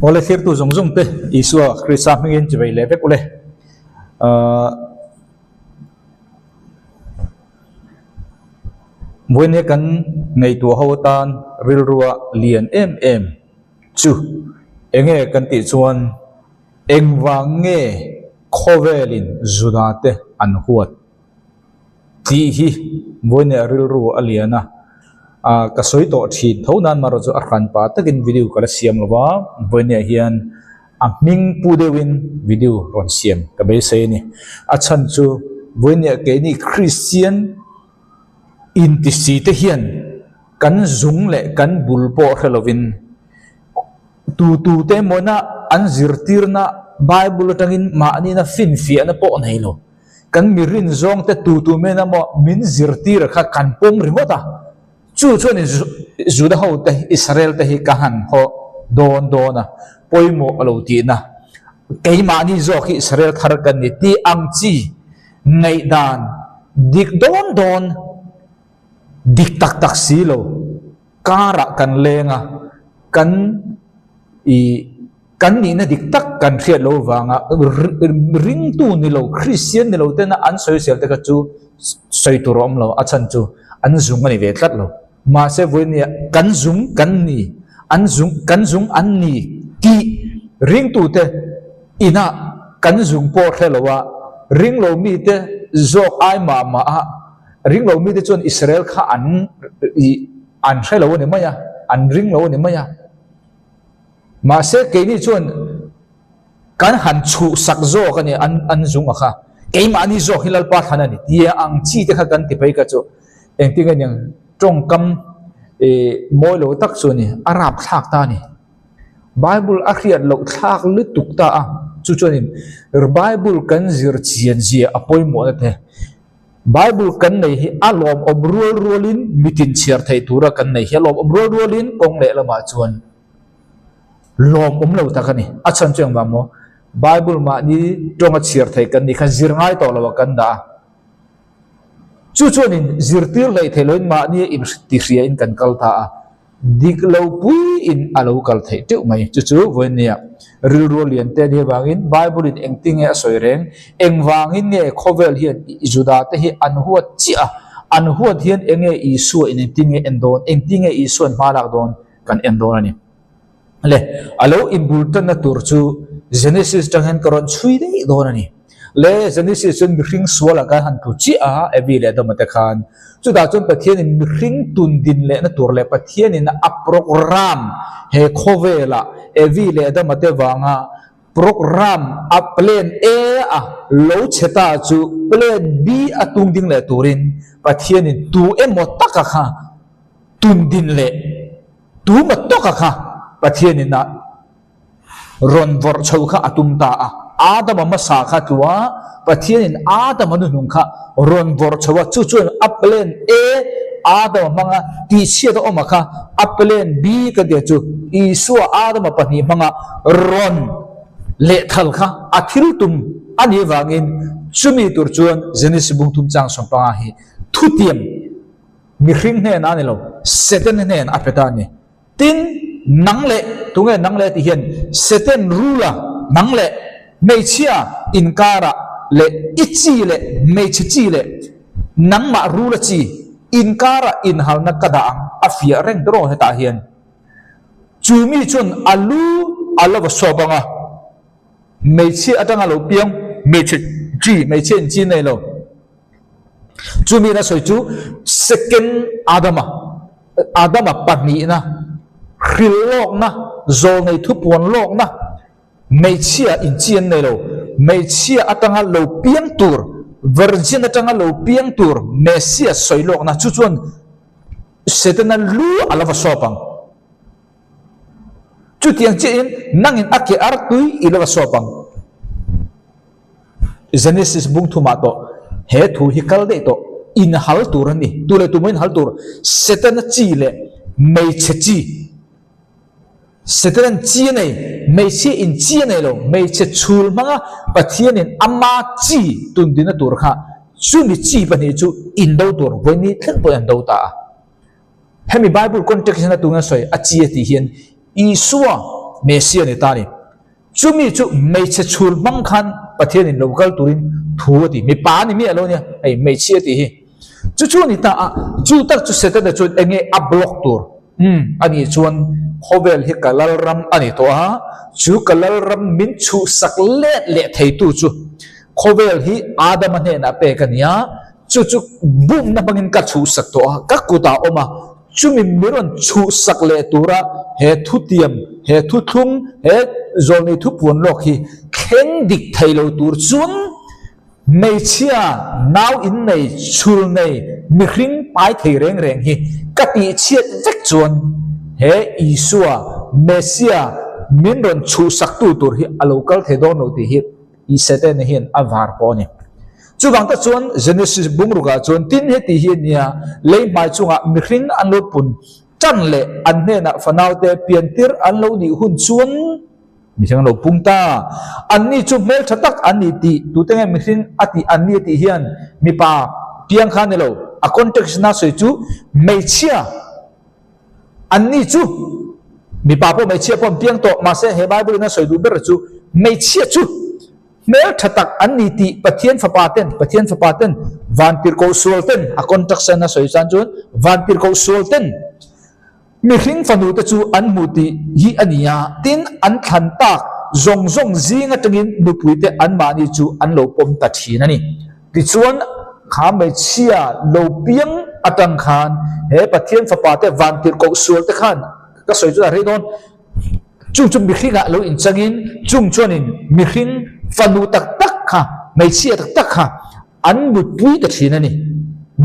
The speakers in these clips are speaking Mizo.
Awle thlirtu zawng zawng te Isua Krista hmingin chivei leh vek ule. Ahh Vawinia kan ngaihtuah ho atan rilrua lian em em chu enge kan tih chuan engvang nge khawvelin Juda te an huat? Tih hi vawinia rilru a lian a, ah ka sawi tawh thin tho nan marawh chu a hran pah takin video ka la siam lo va, vawinia hian a hming pu deuhin video rawn siam ka beisei a ni. A chhan chu vawinia keini Kristian intisi te hian kan zung leh kan bul pawh hre lovin tu tu te emawna an zirtirna Bible atangin mahnina finfiahna pawh nei lo. Kan mi rin zawng te tu tu men emaw min zirtir kha kan pawm ringawt a, chu chuan in Juda ho te Israel te hi ka han haw dawn dawn a, pawimawh a lo tihna. Keimahni zawk hi Israel thar kan ni tih ang chi ngaihdan dik dawn dawn dik tak tak si lo karah kan leng a, kan i. Kan nihna dik tak kan hriat lo vanga ringtu ni lo, Kristian ni lo tena an sawisel te kha chu sawi tur a awm lo, a chhan chu an zung a ni ve tlat lo. Mahse vawinia kan zung kan ni, an zung kan zung an ni tih ringtu te inah kan zung pawh hre lo a, ring lo mite zawk ai mah mah a, ring lo mite chuan Israel kha an ih an hre lo a ni mai a, an ring lo a ni mai a. Mahse keini chuan kan han chhuhsak zawk a ni, an an zung a kha. Keimahni zawk hi Lalpa thlan a ni tia ang chi te kha kan ti phei kha chu engtin nge niang tawngkam ih mawi lo tak chu a ni, a rap thlak ta a ni. Bible a hriat loh thlak lutuk ta a, chu chuanin Bible kan zir chian zia a pawimawhna te. Bible kan nei hi a lawmawm rual rualin mitin chhiar theih tura kan nei hi a lawmawm rual rualin kawng leh lamah chuan lawmawm lo tak a ni. A chhan chu engvang maw? Bible mahni tawnga chhiar theih kan nih khan zir ngai tawh lo a kan dah a. Chu chuanin zirtir hleih theih loin mahni in tihriain kan kal ta a. Dik lo puiin a lo kal theih teuh mai. Chu chu vawinia rilru a lian te a nih avangin Bible in engtin nge a sawi reng? Engvangin nge khawvel hian Juda te hi an huat chiah a? An huat hian enge Isua in engtin nge en dawn? Engtin nge Isua'n hma lak dawn? Kan en dawn a ni. Le, a lo inbul tanna tur chu Genesis tang hian ka rawn chhui daih dawn a ni. Le, Genesis chuan mihring sualah khan han tlu chiah a, Evi leh Adama te khan. Chutah chuan Pathianin mihring tun din lehna tur leh Pathianin a program he khawvelah Evi leh Adama te vanga program a plan A a lo chhe ta chu plan B a tung ding leh turin Pathianin tu emaw taka kha tun din leh Tuma tawka kha Pathianin a rawn vawrh chho kha a tum ta a. Adama hmasa kha tlua Pathianin Adama nuhnung kha rawn vawrh chho a, chu chuan a plan A, Adama hmanga tihchhiat a awm a kha a plan B ka tia chu Isua Adama pahnih hmanga rawn lehthal kha a thil tum a nih avangin chumi tur chuan Genesis bung thum chang sawmpanga hi thutiam Mihring hnenah a ni lo, Satan hnen a pe ta a ni. Tin, nang leh, tunge nang leh tih hian Satan rula nang leh hmeichhia inkarah leh i chi leh hmeichhe chi leh nangmah rula chi inkarah inhalna ka dah ang a fiah reng tawh hetah hian. Chu mi chuan a lu a lo va sawp ang a. Hmeichhia atanga lo piang hmeichhe chi, hmeichhia in chi nei lo. Chumi na sawi chu second Adama, Adama pahnihna, hril lawkna, zawlnei thupuan lawkna, hmeichhia in chi an nei lo, hmeichhia atanga lo piang tur, virgin atanga lo piang tur Messiah sawi lawkna, chu chuan Setana lu a lo va sawp ang. Chutiang chiahin nangin a ke ar tui i lo va sawp ang. Genesis bung thumah tawh he thu hi kal daih tawh, inhal tur a ni. Tu leh tu maw inhal tur? Setana chi leh hmeichhe chi. Setana'n chi a nei, hmeichhia in chi a nei lo. Hmeichhe chhul hmanga Pathianin ama chi tundina tur kha chumi chi pahnih chu indo tur vawiin thleng pawhin an do ta a. Hemi Bible context hian a tunga sawi a chi a tih hian Isua. Messia ni ta a ni. Chumi chu hmeichhe chhul hmang khan Pathianin lo kal turin thu a ti. Mipa a ni miah lo nia, hei hmeichhia tih hi. Chu chu a ni ta a, chu tak chu Setana chuan eng nge a block tur? Umm, anih chuan khawvel hi ka lalram a ni tawh a, chu ka lalram min chhuhsak let leh theitu chu khawvel hi Adama hnenah pek a ni a, chu chu bumna hmangin ka chhuhsak tawh a, ka kutah a awm a, Chumi mi rawn chhuhsak leh tura he thutiam, he thuthlung, he zawlnei thupuan lawk hi thleng dik thei lo tur chuan hmeichhia, nau innei, chhul nei, mihring pai thei reng reng hi ka tihchhiat vek chuan he Isua, Messia, min rawn chhuhsaktu tur hi a lo kal thei dawn lo tih hi Setana hian a var pawh a ni. Chuvang tak chuan Genesis bungrukah chuan tin heti hi a nia, lei hmai chungah mihring an lo pun tan leh an hnenah fanaute piantir an lo nih hun chuan mihring an lo pung ta. Anni chu hmeltha tak an ni tih tute nge mihring a tih anni a tih hian mipa piang kha a ni lo. A context na sawi chu hmeichhia. Anni chu mipa pawh hmeichhia pawh an piang tawh, mahse he Bible in a sawi duh ber chu hmeichhia chu hmel tha tak an ni tih Pathian fapa ten, Pathian fapa ten vantirhkoh sual ten a contraction a sawi chuan chuan vantirhkoh sual ten mihring fanu te chu an hmu tih hi a ni a, tin an thlan tak zawng zawng zing atangin nupui te anmahni chu an lo pawm ta thin a ni. Tichuan, kha hmeichhia lo piang atang khan he Pathian fapa te vantirhkoh sual te khan ka sawi chu a rei dawn, chung chu mihringah lo inchangin chung chuanin mihring fanu tak tak kha, hmeichhia tak tak kha an mutpui ta thin a ni.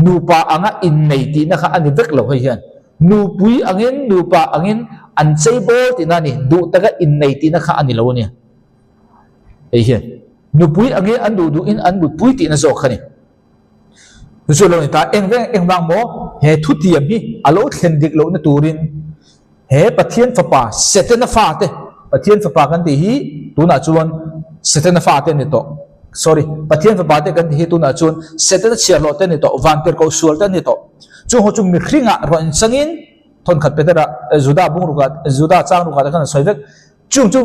Nupa anga innei tihna kha a ni vek lo hei hian. Nupui angin, nupa angin an cheibawl tihna a ni, duh taka innei tihna kha a ni lo a nia. Hei hian nupui ange an duh duhin an mutpui tihna zawk kha ni. Chu chu lo ni ta, eng veng eng vang maw he thutiam hi a lo thlen dik lohna turin he Pathian fapa Setana fate, Pathian fapa kan tih hi tunah chuan Setana fate a ni tawh, sorry, Pathian fapa te kan tih hi tunah chuan Setana chhiahhlawh te a ni tawh, vantirhkoh sual te a ni tawh. Chung ho chu mihringah rawn inchangin thawnkhat Petera, Juda bungrukah, Juda chang rukah te khan an sawi vek. Chung chu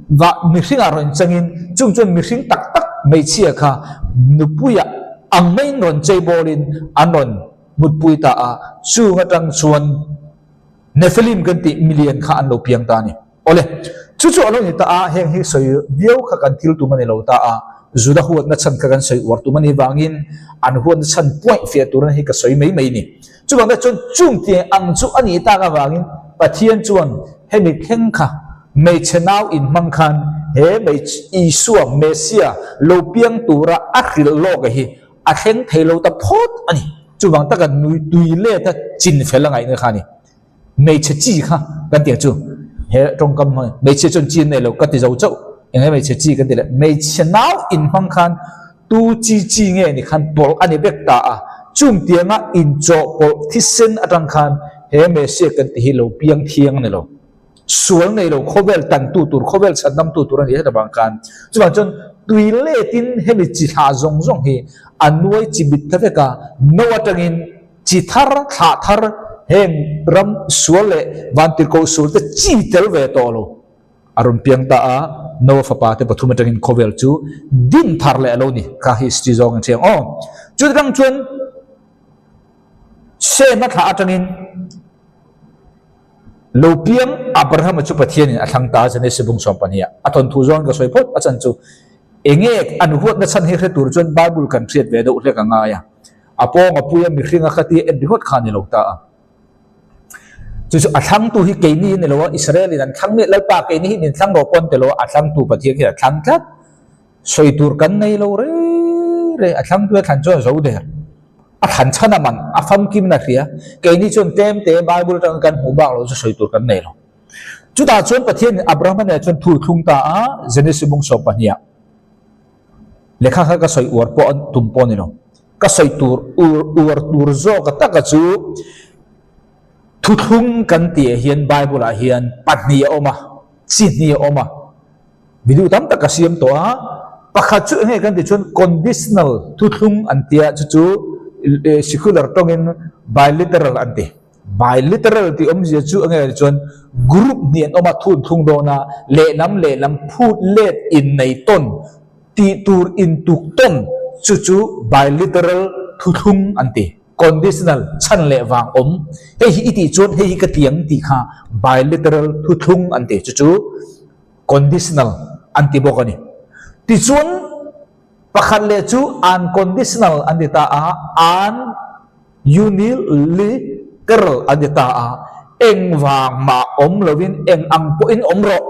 va mihringah rawn changin chung chuan mihring tak tak hmeichhia kha nupuiah ang maiin rawn cheibawlin an rawn mutpui ta a, chung atang chuan Nephilim kan tih milian kha an lo piang ta a ni. Awle, chu chu a lo ni ta a, heng hi sawi viau kha kan thil tum a ni lo ta a, Juda huatna chhan kha kan sawi uar tum a nih vangin an huatna chhan point fiah tur hi ka sawi mai mai ni. Chuvang te chuan chung tiang ang chu a nih tak avangin Pathian chuan hemi thleng kha hmeichhe nau inhmang khan he Isua, Messia, lo piang tura a hrilh lawk hi a thleng thei lo ta phawt a ni. Chuvang taka nui tui let a chin fel a ngaihna kha a ni. Hmeichhe chi kha kan tih ang chu he tawngkam hmang hmeichhia chuan chi an nei lo ka ti zo chauh eng nge hmeichhe chi kan ti leh hmeichhe nau inhmang khan Tu chi chi nge ni khan pawlh a ni vek ta a, chung tianga inchawhpawlh thisen atang khan he Messiah kan ti hi lo piang thiang a ni lo. Sual nei lo khawvel tantu tur, khawvel chhandamtu tur a ni heta vang khan. Chuvang chuan tui letin hemi chi thlah zawng zawng hi a nuai chi bit ta vek a, no atangin chi thar, thlah thar heng ram sual leh vantirhkoh sual te chi tel ve tawh lo. A rawn piang ta a, Noah fapa te pathum atangin khawvel chu din thar leh a lo ni. Kha history zawng in hriang aw. Chuti tang chuan Sema thlah atangin lo piang Abrahama chu Pathianin a thlang ta a, Genesis bung 12 ah. A thawnthu zawng ka sawi phawt a chan chu enge an huatna chhan hi hre tur chuan Bible kan hriat ve deuh hlek a ngai a. A pawng a pui a mihring a kha tia en ringawt kha a ni lo ta a. Chu chu a thlangtu hi keini hi ni lo a, Israel in an thlang miah Lalpa keini hi min thlang rawh pawn ti lo a, a thlangtu Pathian hian a thlang tlat. Sawi tur kan nei lo rei rei, a thlangtu a thlan chuan a zo der. A thlan chhan a man, a famkim in a hria. Keini chuan tlem te Bible atanga kan hmuh bak lo chu sawi tur kan nei lo. Chutah chuan Pathian in Abrahama nen chuan thu thlung ta a, Genesis bung 12 ah. Lehkha kha ka sawi uar pawh tum pawh a ni lo. Ka sawi tur uar tur zawk a taka chu thuthlung kan tih ah hian Bible ah hian pahnih a awm a, chi hnih a awm a, video tam tak ka siam tawh a, pakhat chu enge kan tih chuan conditional thuthlung an tia chu chu secular tawngin bilateral an ti. Biliteral tih awmzia chu enge ni chuan group hnih an awm a, thun thlung dawn a, lehlam lehlam phut let innei tawn tih tur intuk tawn chu chu biliteral thuthlung an ti. Conditional chhan leh vang awm, hei hi i tih chuan hei hi ka ti ang tih kha biliteral thuthlung an ti, chu chu conditional an ti bawk a ni. Tichuan pakhat leh chu unconditional an ti ta a, un Uniliteral a ni ta a, engvang mah awm lovin eng ang pawhin awm rawh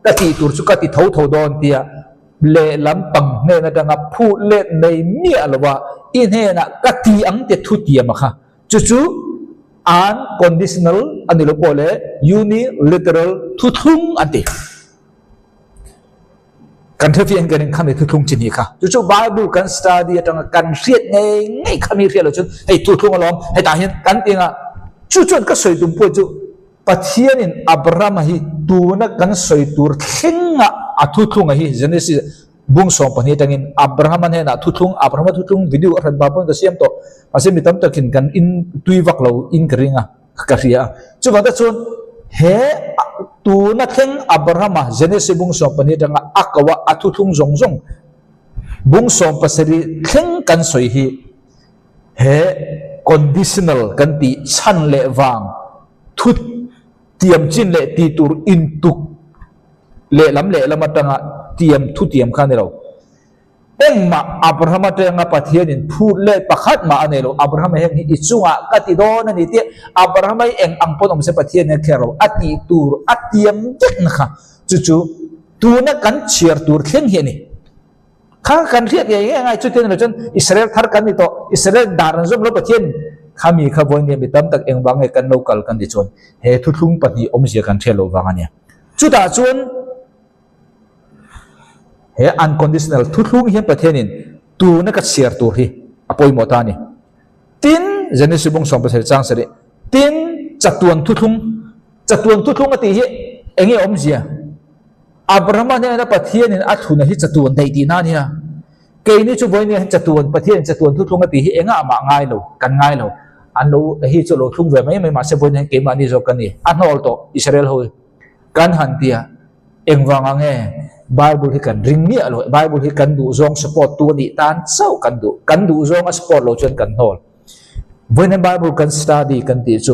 ka tih tur chu ka ti tho tho dawn tia lehlam pang hnen atanga phut let nei miah lova i hnenah ka ti ang ti thu tiam a kha. Chu chu unconditional a ni lo pawh leh uniliteral thuthlung an ti. Kan hrefiah in kan in khami thuthlung chi hnih kha. Chu chu Bible kan study atanga kan hriat ngei ngei khami hriat lo chuan hei thuthlung alawm hetah hian kan ti anga chu chuan ka sawi tum pawh chu Pathianin Abrahama hi tuna kan sawi tur thlenga a thuthlunga hi Genesis bung 12 atangin Abrahama hnenah thuthlung Abrahama thuthlung video a hran pa pawn ka siam tawh mahse mi tam takin kan in tui vak lo in ka ring a. Ka hria a. Chuvang te chuan he tuna thleng Abrahama Genesis bung 12 atanga a ko a, a thuthlung zawng zawng bung 17 thleng kan sawi hi he conditional kan tih chhan leh vang thu tiam chin leh tih tur intuk lehlam lehlam atanga tiam thu tiam kha a ni lo. Engmah Abrahama tenga Pathianin phut let pakhat mah a nei lo. Abrahama heng hi i chungah ka ti dawn a ni tih Abrahama hi eng ang pawn awm se Pathianin a kher lo. A tih tur a tiam vek na kha chu chu tuna kan chhiar tur thleng hi a ni. Kha kan hriat ngei ngei angai chuti a ni lo chuan Israel thar kan ni tawh, Israel dar an zawm lo Pathian khami kha vawi nia mi tam tak engvang nge kan lo kal kan ti chuan he thuthlung pahnih awmzia kan hriat loh vang a nia. Chutah chuan. He unconditional thuthlung hian Pathianin tuna ka chhiar tur hi a pawimawh ta a ni. Tin, Genesis bung 17 chang sarih, tin, chatuan thuthlung, chatuan thuthlung a tih hi eng nge awmzia? Abrahama hnena Pathianin a thluna hi chatuan daih tihna a nia. Keini chu vawiin hian chatuan, Pathianin chatuan thuthlung a tih hi engah mah ngai lo, kan ngai lo. An lo hei chu lo thlung ve mai mai mahse vawiin hian keimahni zawk kan ni. A hnawl tawh Israel ho hi. Kan han ti a, engvang ang nge Bible hi kan ring miah lo, Bible hi kan duh zawng support tu a nih tan chauh kan duh, kan duh zawng a support lo chuan kan hnawl. Vawiin Bible kan study kan tih chu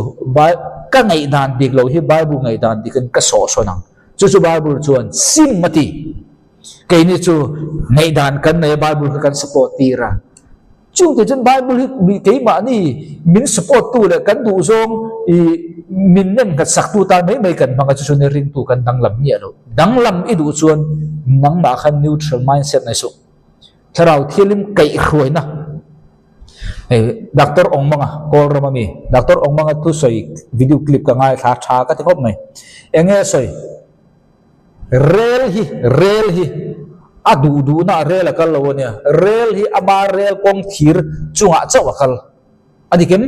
ka ngaihdan dik lo hi Bible ngaihdan dik in ka sawh sawn ang, chu chu Bible chuan sim a ti. Keini chu ngaihdan kan nei a Bible kha kan support tir a. Chung te chuan Bible hi mi keimahni min support tu leh kan duh zawng i min nem nghat sak tu tan mai mai kan hmang a, chu chuan i ringtu kan danglam miah lo. Danglam i duh chuan nangmah khan neutral mindset nei suh. Thlarau thialim kaihhruaina hei Doctor Awngmanga Kawlram ami Doctor Awngmanga thusawi video clip ka ngaithla tha ka ti khawp mai. Enge a sawi? Rel hi, rel hi a duh duhna ah rel a kal lo a nia. Rel hi ama rel kawng thir chungah chauh a kal a ni kem.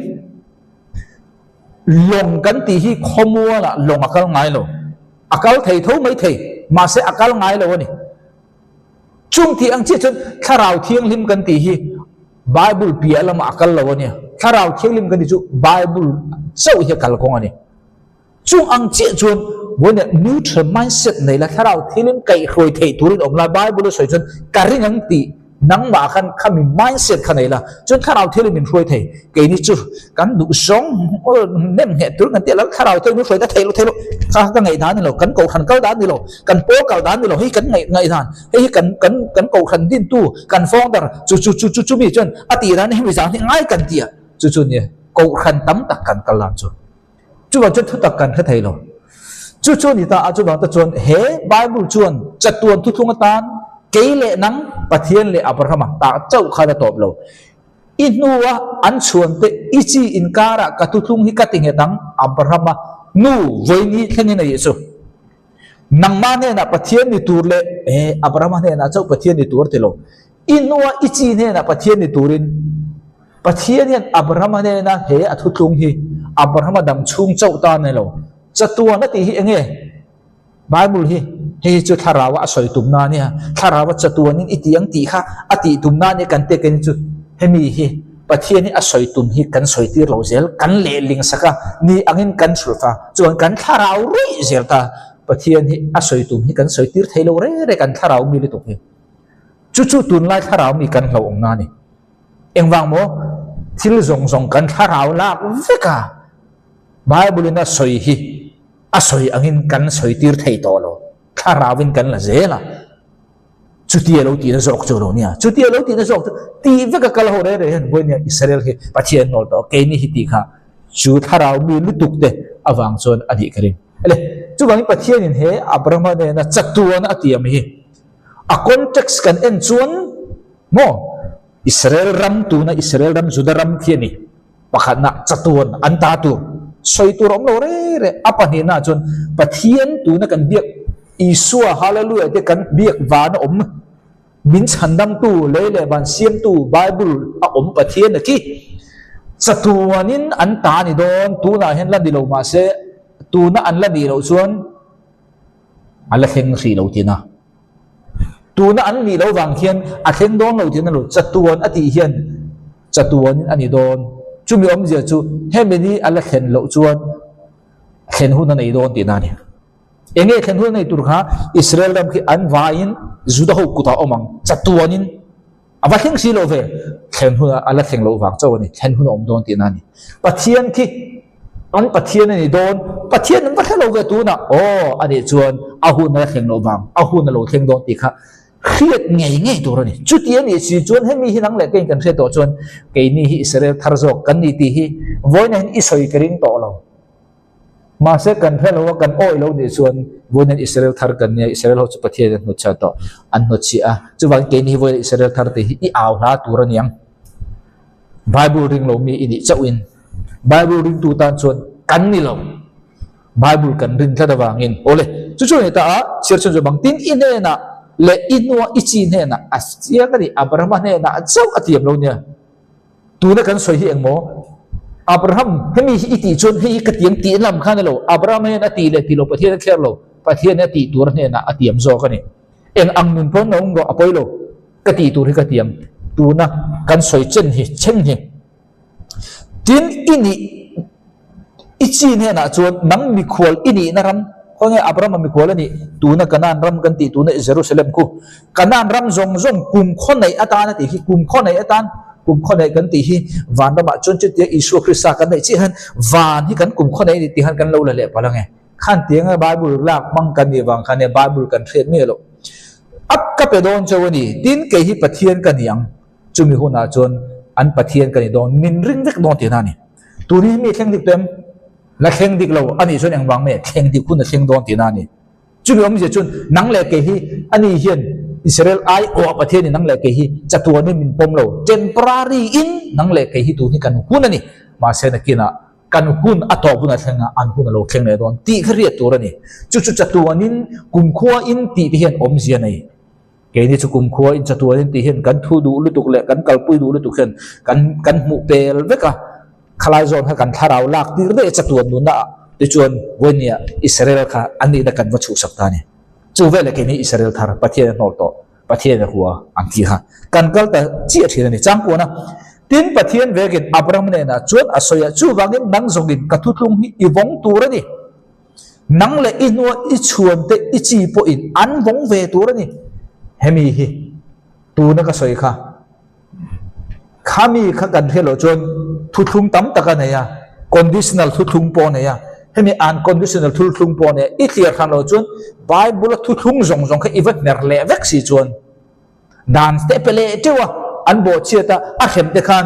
Lawng kan tih hi khawmualah lawng a kal ngai lo. A kal thei tho mai thei, mahse a kal ngai lo a ni. Chung tih ang chiah chuan Thlarau Thianghlim kan tih hi Bible piah lamah a kal lo a nia. Thlarau Thianghlim kan tih chu Bible chauh hi a kal kawng a ni. Chung ang chiah chuan vawiin neutral mindset nei la thlarau thilin kaihhruai theih turin awm la, Bible a sawi chuan ka ring ang tih nangmah khan khami mindset kha nei la, chuan thlarau thilin min hruai thei. Keini chu kan duh zawng nem ngheh tur kan tih a, thlarau thilin min hruai ta thei lo thei lo, kha ka ngaihdan ni lo, kan kohhran kal dan ni lo, kan pawl kal dan ni lo, hei kan ngaih ngaihdan, hei hi kan kan kan kohhran dintu, kan founder chu chu chu chu chumi chuan a tih dan hemi zang hi ngai kan ti a, chu chu nia kohhran tam tak kan kal dan chu. Chuvang chuan thutak kan hre thei lo. Chu chu ni ta a, chuvang te chuan he Bible chuan chatuan thuthlung atan kei leh nang Pathian leh Abrahama tah chauh khan a tawp lo. I hnua an chhuan te i chi inkarah ka thuthlung hi ka ti nghet ang, Abrahama nu vawiin hi thlengin a ih chu. Nangmah hnenah Pathian ni tur leh eh Abrahama hnenah chauh Pathian ni tur a ti lo. I hnua i chi hnenah Pathian ni turin Pathian hian Abrahama hnena he a thutlung hi Abrahama dam chhung chauh ta a ni lo. Chatuan a tih hi enge? Bible hi hei hi chu thlaraua a sawi tumna a nia. Thlaraua chatuanin i ti ang tih kha a tih tumna a nia kan tih keini chu hemi hi. Pathian hi a sawi tum hi kan sawi tir lo zel, kan lehling sak a, ni angin kan hrilh a, chuan kan thlarau ruih zel ta. Pathian hi a sawi tum hi kan sawi tir thei lo reng reng, kan thlarau mi lutuk hi. Chu chu tunlai thlarau mi kan hlauhawmna a ni. Engvang maw? Thil zawng zawng kan thlarau lak vek a, Bible in a sawi hi a sawi angin kan sawi tir thei tawh lo, thlarauin kan la zel a. Chutia lo tihna zawk chu lo nia. Chutia lo tihna zawk chu tih vek a kal ho reng reng hian vawi nia Israel hi Pathian nawl tawh keini hi tih kha chu thlarau mi lutuk te avang chuan a nih ka ring. Ele, chuvangin Pathianin he Abrahama nena chatuan a tiam hi a context kan en chuan maw Israel ram tuna Israel ram Juda ram khi a ni. Pakhatna chatuan an ta tur sawi tur a awm lo reng reng. A pahnihna chuan Pathian tuna kan biak Isua Hallelujah te kan biak van a awm, min chhandamtu, lei leh van siamtu Bible a awm Pathian a khi. Chatuanin an ta a ni dawn, tunah hian la ni lo mahse tuna an la nih loh chuan a la thleng hrih lo tihna. Tuna an nih loh vang hian a thleng dawn lo tihna lo, chatuan a tih hian chatuanin a ni dawn. Chumi awmzia chu hemi ni a la thlen loh chuan thlen hun a nei dawn tihna a ni. Eng nge thlen hun a nei tur kha Israel ram khi an vaiin Juda ho kutah awm ang, chatuanin a va thleng si lo ve, thlen hun a la thleng loh vang chauh a ni, thlen hun a awm dawn tihna a ni. Pathian khi an Pathian a ni dawn, Pathian an va hre lo ve tunah, aw a nih chuan a hun a la thleng loh vang, a hun a lo thleng dawn tih kha hriat ngei ngei tur a ni. Chuti a nih si chuan hemi hi nang leh keiin kan hriat tawh chuan keini hi Israel thar zawk kan ni tih hi vawiin hian i sawi ka ring tawh lo. Mahse kan hre lo a, kan awih lo nih chuan vawiin hian Israel thar kan nia, Israel ho chu Pathian an hnutchhiah tawh, an hnutchhiah a. Chuvangin keini hi vawiin Israel thar tih hi i au hla tur a niang. Bible ring lo mi i nih chauhin Bible ringtu tan chuan kan ni lo. Bible kan rin tlat avangin awle chu chu a ni ta a, chhiar chhun chu bang tin i hnenah leh i hnua i chi hnenah a chiang a ni, Abrahama hnenah chauh a tiam lo nia. Tuna kan sawi hi engmaw? Abraham hemi hi i tih chuan hei hi ka tiam tih lam kha a ni lo, Abraham hian a tih leh tih lo Pathian a thler lo, Pathian a tih tur hnenah a tiam zawk a ni. Eng ang nun pawn lo awm rawh a pawi lo, ka tih tur hi ka tiam tuna kan sawi chen hi chen hi. Tin, i nih, i chi hnenah chuan nang mikhual i nihna ram, khawnge Abrahama mikhual a nih, tuna Kanaan ram kan tih tuna Jerusalem khu, Kanaan ram zawng zawng kum khaw neih atan a tih hi, kum khaw neih atan, kum khaw neih kan tih hi vanramah chuan chutia Isua Krista kan neih chiah hian van hi kan kum khaw neih a ni tih khan kan lo la leh palh ange. Khan tianga Bible lak hmang kan nih vang khan e Bible kan hriat miah loh. A ka pe dawn chauh a ni, tin kei hi Pathian ka ni ang. Chumi hunah chuan an Pathian ka ni dawn, min ring vek dawn tihna a ni. Tun hi mi thleng dik tawh em? La thleng dik lo a nih chuan engvang nge thleng dik hun a thleng dawn tihna a ni. Chumi awmzia chuan nang leh kei hi ani hian Israel aiawh Pathianin nang leh kei hi chatuanin min pawm lo, temporary in nang leh kei hi tun hi kan hun a ni. Mahse nakinah kan hun a tawp hun a thleng a, an hun a lo thleng leh dawn tih kha hriat tur a ni. Chu chu chatuanin kumkhua in tih te hian awmzia a nei. Keini chu kumkhua in chatuan in tih hian kan thu duh lutuk leh kan kalpui duh lutuk hian kan kan hmuh pel vek a, khalai zawn kha kan thlarau lak tir daih a chatuan nunna ah tichuan vawinia Israel kha an nihna kan va chhuhsak ta a ni. Chu veleh keini Israel thar Pathian a hnawl tawh, Pathian a hua ang tih kha kan kal ta chiah thin a ni. Changkuana, Tin Pathian vekin Abraham hnenah chuan a sawi a, chuvangin nang zawngin ka thuthlung hi i vawng tur a ni. Nang leh i hnua i chhuan te i chi pawhin an vawng ve tur a ni. Hemi hi tuna ka sawi kha, khami kha kan hriat loh chuan thuthlung tam tak a nei a, conditional thuthlung pawh a nei a, hemi unconditional thuthlung pawh a nei a, i thliar hran loh chuan Bible-a thuthlung zawng zawng kha i va hmer leh vek si chuan Dan te pe leh teuh a, an bawhchhiat a, a hrem te khan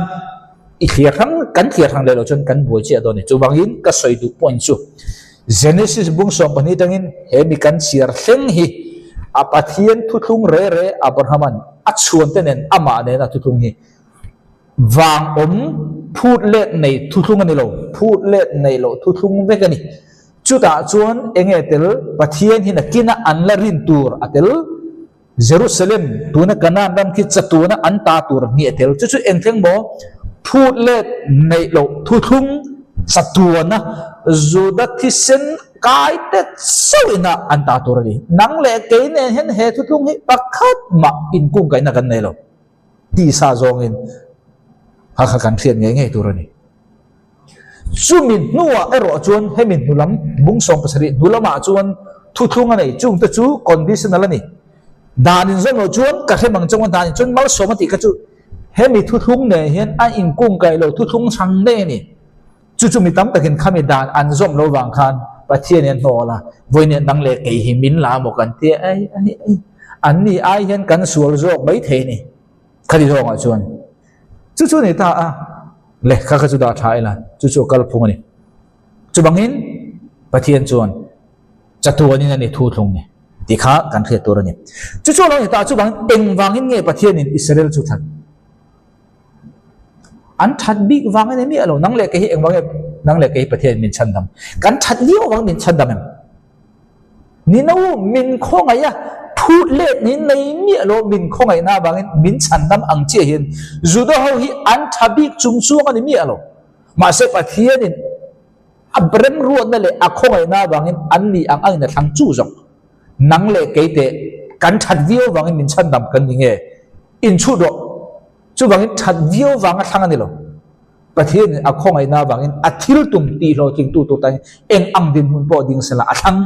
i thliar hrang, kan thliar hrang leh loh chuan kan buai chiah dawn a ni. Chuvangin ka sawi duh point chu Genesis bung 12 atangin he mi kan chhiar thleng hi a Pathian thuthlung re re Abraham-a'n a chhuan te nen amah nena thuthlung hi vang awm phut let nei thuthlung a ni lo, phut let nei loh thuthlung vek a ni. Chutah chuan enge tel Pathian hi nakinah an la rin tur a tel. Jerusalem, tuna Kanaan ram khi chatuana an ta tur hniah tel. Chu chu eng thleng maw? Phut let neih loh thuthlung chatuana Juda thisen kai te chauh ina an ta tur a ni. Nang leh kei nen hian he thuthlung hi pakhat mah inkungkaihna kan nei lo. Tisa zawngin. Kha kha kan hriat ngei ngei tur a ni. Chumi hnuah erawh chuan hemi hnu lam bung 70 hnu lamah chuan thuthlung a nei. Chungte chu conditional a ni. Dan inzawm loh chuan ka hrem ang chunga dan in chuan malsawm a tih kha chu hemi thuthlung nen hian a inkungkaih lo thuthlung chhang daih a ni. Chu chu mi tam takin khami dan an zawm lo vang khan Pathian in a hnawl a, vawiin nang leh kei hi min la maw kan tia ei ei ei an ni ai hian kan sual zawk mai thei a ni. Khati zawngah chuan chu chu ni ta a, lehkha kha chu dah tha ila chu chu a kalphung a ni. Chuvangin Pathian chuan chatuanin a ni thu thlung ni tih kha kan hriat tur a ni. Chu chu a lo ni ta chuvangin engvangin nge Pathianin Israel chu that? An that bik vang a ni miah lo. Nang leh kei hi engvang nge nang leh kei hi Pathianin min chhandam? Kan that viau vang min chhandam em? Ni no min khawngaih a, phut let ni nei miah lo min khawngaihna avangin min chhandam ang chiah hian Juda ho hi an tha bik chung chuang a ni miah lo. Mahse Pathianin a remruatna leh a khawngaihna avangin an ni ang angin a thlang chu zawk. Nang leh kei teh kan that viau vangin min chhandam kan ni nge? Inchhut rawh. Chuvangin that viau vanga thlang a ni lo. Pathianin a khawngaihna avangin a thil tum tih hlawhtlingtu tur tan eng ang dinhmun pawh ding sela a thlang.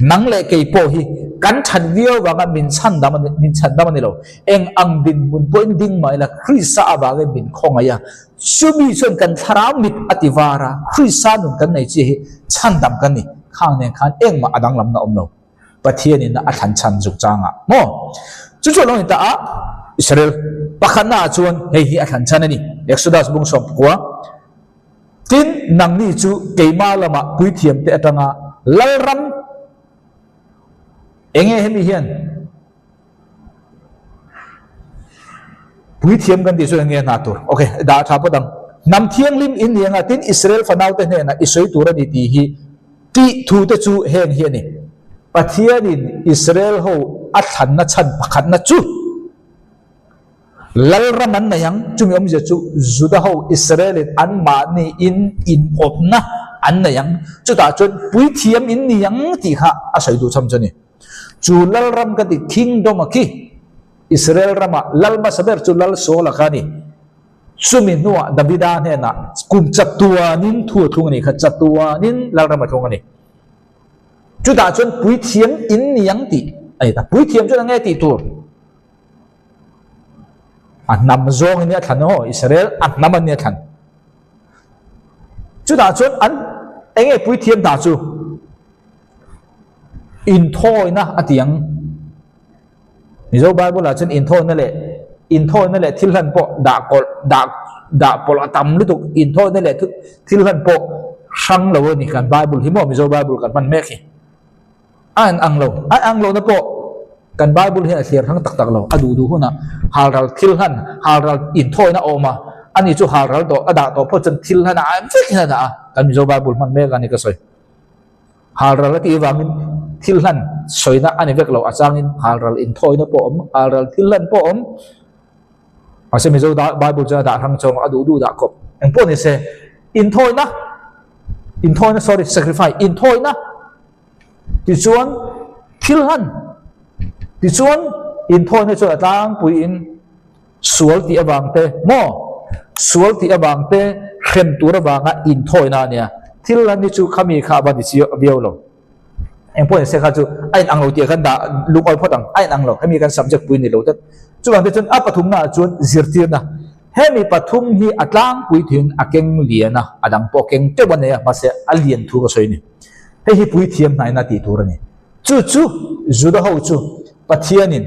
Nang leh kei pawh hi kan that viau vanga min chhandam a ni, min chhandam a ni lo. Eng ang dinhmun pawhin ding mah ila Krista avangin min khawngaih a. Chumi chuan kan thlarau mit a ti var a, Krista nun kan nei chiah hi chhandam kan ni. Khang nen khan engmah a danglamna awm lo. Pathianin a thlan chhan zuk changah maw? Chu chu a lo ni ta a, Israel pakhatna ah chuan hei hi a thlan chhan a ni, Exodus bung 10. Tin, nangni chu keima lamah puithiamte atanga lalram enge hemi hian puithiam kan tih chu enge hna tur? Ok, dah tha phawt ang. Hnam thianghlim in ni anga tin Israel fanaute hnenah i sawi tur a ni tih hi tih thu te chu heng hi a ni. Pathianin Israel ho a thlanna chhan pakhatna chu Lalram an nei ang, chumi awmzia chu Juda ho Israelin anmahni in inawpna an nei ang, chutah chuan puithiam in ni ang tih kha a sawi duh chhan chu a ni. Chu Lalram ka ti Kingdom a khi Israel rama Lal hmasa ber chu Lal Saul-a kha a ni. Chumi hnuah Davida hnenah kum chatuanin thu a thlung a ni kha, chatuanin Lalram a thlung a ni. Chutah chuan puithiam in ni ang tih a ni ta. Puithiam chuan enge tih tur? A hnam zawng in a thlan aw, Israel a hnam an ni a thlan. Chutah chuan an enge puithiam hna chu? Inthawina a ti ang. Mizo Bible ah chuan inthawina leh inthawina leh thil hlan pawh dah kawlh dah dah pawlh a tam lutuk inthawina leh thil hlan pawh hrang lo a ni kan Bible hi maw Mizo Bible kan hman mek hi. A an ang lo a ang lohna pawh kan Bible hian a thliar hrang tak tak lo a duh duh hunah halral thil hlan halral inthawina a awm a ani chu halral tawh a dah tawh phawt chuan thil hlan a vek hian a dah a kan Mizo Bible hman mek a ni ka sawi. Halral a tih avangin thil hlan sawina a ni vek lo, a changin halral inthawina pawh a awm, halral thil hlan pawh a awm. Mahse Mizo Bible chuan a dah hrang chawng a duh duh dah khawp. Eng pawh ni se, inthawina, inthawina sorry, sacrifice, inthawina tichuan thil hlan, tichuan inthawina chuan a tlangpuiin Sual tih avang te maw? Sual tih avang te hrem tur avanga inthawina a nia. Thil lan hi chu khami kha a va ni chiah viau lo. Engpawh ni se kha chu a inang lo tih khan dah lungawi phawt ang. A inang lo. Hemi kan subject pui ni lo tlat. Chuvang te chuan a pathumna ah chuan zirtirna. Hemi pathum hi a tlangpui thin a keng lian a, a dang pawh keng teuh a nei a, mahse a lian thu ka sawi a ni. Hei hi puithiam hnaina tih tur a ni. Chu chu Juda ho chu Pathianin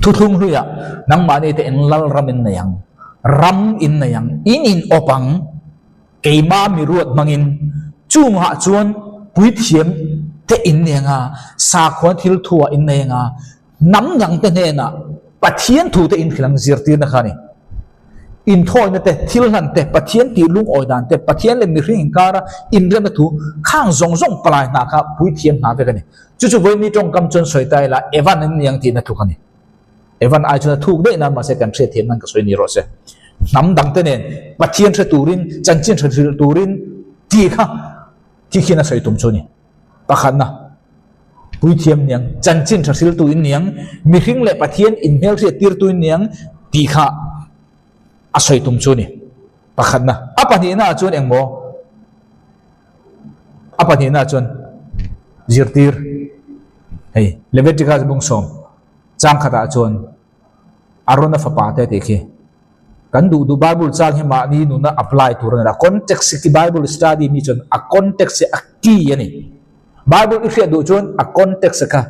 Thuthlung hluiah nangmahni te in lal ram in nei ang, ram in nei ang, in in awp ang, keimah mi ruat hmangin chungah chuan puithiam te in nei ang a, sakhuan thil thuah in nei ang a, hnam dang te hnenah Pathian thu te in hrilh ang zirtirna kha a ni. Inthawina te, thil hlan te, Pathian tih lungawi dan te, Pathian leh mihring inkara inremna thu khang zawng zawng palai hna kha puithiam hna vek a ni. Chu chu vawi mi tawngkam chuan sawi ta ila Evan an ni ang tihna thuk a ni. Evan ai chuan a thuk daih nan mahse kan hriat thiam nan ka sawi ni rawh se. Hnam dangte nen Pathian hre turin, chanchin hre hrilh turin tih kha thi khian a sawi tum chu a ni. Pakhatna, puithiam niang, chanchin hre hriltu in niang, mihring leh Pathian inhmelhriat tirtu in niang tih kha. A sawi tum chu a ni. Pakhatna. A pahnihnaah chuan engmaw? A pahnihnaah chuan zirtir. Hei, Leviticus bungsawm changkhatah chuan Arona fapa te tih khi kan duh duh Bible chang hi mahni nuna apply tur a ni lo. A context khi Bible study mi chuan a context hi a key a ni. Bible i hriat duh chuan a context kha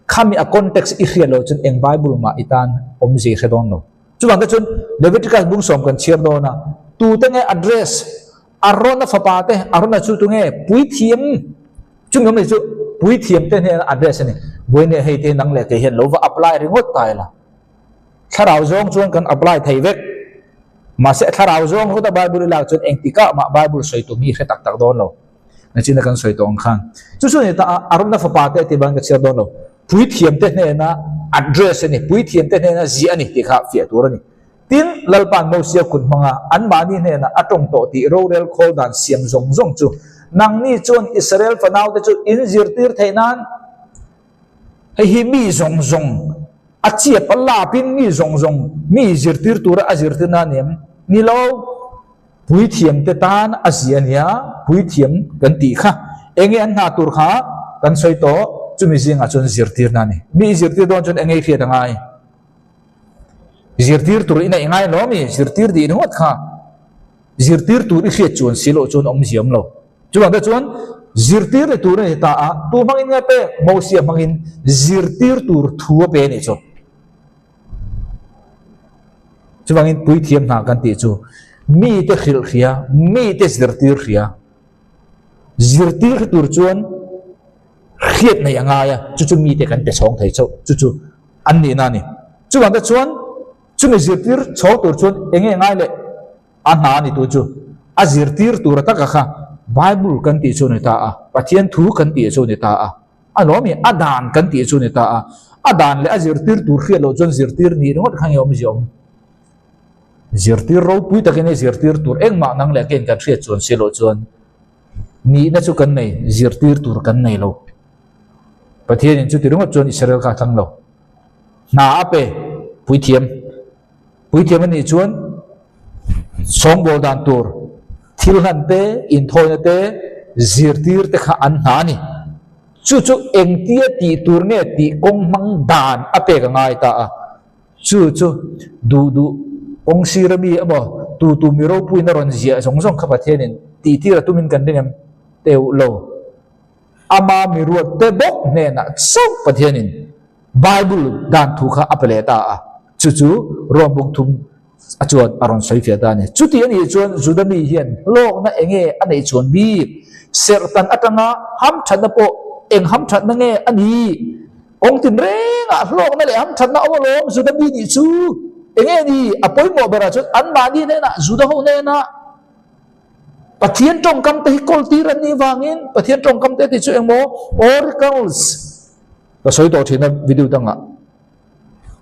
khami a context i hriat loh chuan eng Bible mah i tan awmzia i hre dawn lo. Chuvang te chuan Leviticus bung sawm kan chhiar dawn a, tute nge address Arona fapa te, Arona chu tunge puithiam chumi awm leh chu puithiam te hnena address a ni. Buaine hei te nang leh kei hian lo va apply ringawt ta ila. Thlarau zawng chuan kan apply thei vek. Mahse thlarau zawng ringawta Bible i lak chuan engtikah mah Bible sawi tum hi hre tak tak dawn lo. Nachina kan sawi tawh ang khan. Chu chu ni ta a, Arona fapa te tih ban ka chhiar dawn lo. Puithiam te hnena address a ni, puithiam te hnena ziah a ni tih kha fiah tur a ni. Tin, Lalpa'n Mosia kut hmanga anmahni hnena a tawng tawh tih rorel khawl dan siam zawng zawng chu nangni chuan Israel fanaute chu in zirtir theih nan hei hi mi zawng zawng a chiap a lapin mi zawng zawng mi zirtir tura a zirtir na a ni em? Ni lo. Puithiamte tan a zia nia, puithiam kan tih kha enge an hna tur kha kan sawi tawh, chumi zingah chuan zirtirna a ni. Mi i zirtir dawn chuan enge i hriat a ngai? Zirtir tur i neih ngai lo mi? Zirtir dih ringawt kha zirtir tur i hriat chuan si loh chuan awmzia awm lo. Chuvang te chuan zirtir ni tur a ni ta a, tu hmangin nge pek? Mosia hmangin zirtir tur thu a pe a nih chu. Chuvangin puithiam hna kan tih chu mite hrilh hria, mite zirtir hria. Zirtir hre tur chuan hriat nei a ngai a, chu chu mite kan pe chhawng thei chauh, chu chu an nihna a ni. Chuvang te chuan chumi zirtir chhawng tur chuan eng nge ngai leh a hna a ni tu chu a zirtir tur a taka kha Bible kan tih chu a ni ta a, Pathian thu kan tih chu a ni ta a. A lawm i, a dan kan tih chu a ni ta a. A dan leh a zirtir tur hriat loh chuan zirtir nih ringawt kha nge awmzia awm. Zirtir ropui takin e zirtir tur engmah nang leh kein kan hriat chuan si loh chuan nihna chu kan nei, zirtir tur kan nei lo. Pathianin chuti ringawt chuan Israel kha a thlang lo. Hna a pe, puithiam. Puithiam a nih chuan sawngbawl dan tur thil hlan te, inthawina te, zirtir te kha an hna a ni. Chu chu engtia tih tur nge tih kawng hmang dan a pek a ngai ta a. Chu chu duh duh kawng sir ami emaw tu tu mi ropuiin a rawn ziah zawng zawng kha Pathianin tihtir a tumin kan ring em? Teuh lo. Ama mi ruat te bawk hnenah chauh Pathianin Bible dan thu kha a pe leh ta a, chu chu Rom bung thum a chuan a rawn sawi fiah ta a ni. Chuti a nih chuan Juda mi hian hlawkna eng nge a neih chuan bik? Serhtan atanga hamthatna pawh eng hamthatna nge a nih? Kawng tin rengah hlawkna leh hamthatna a awm alawm Juda mi nih chu eng nge ni? A pawimawh berah chuan anmahni hnenah Juda ho hnenah Pathian tawngkam te hi kawl tir an nih vangin Pathian tawngkam te tih chu engmaw oracles Ka sawi tawh thin a video dangah.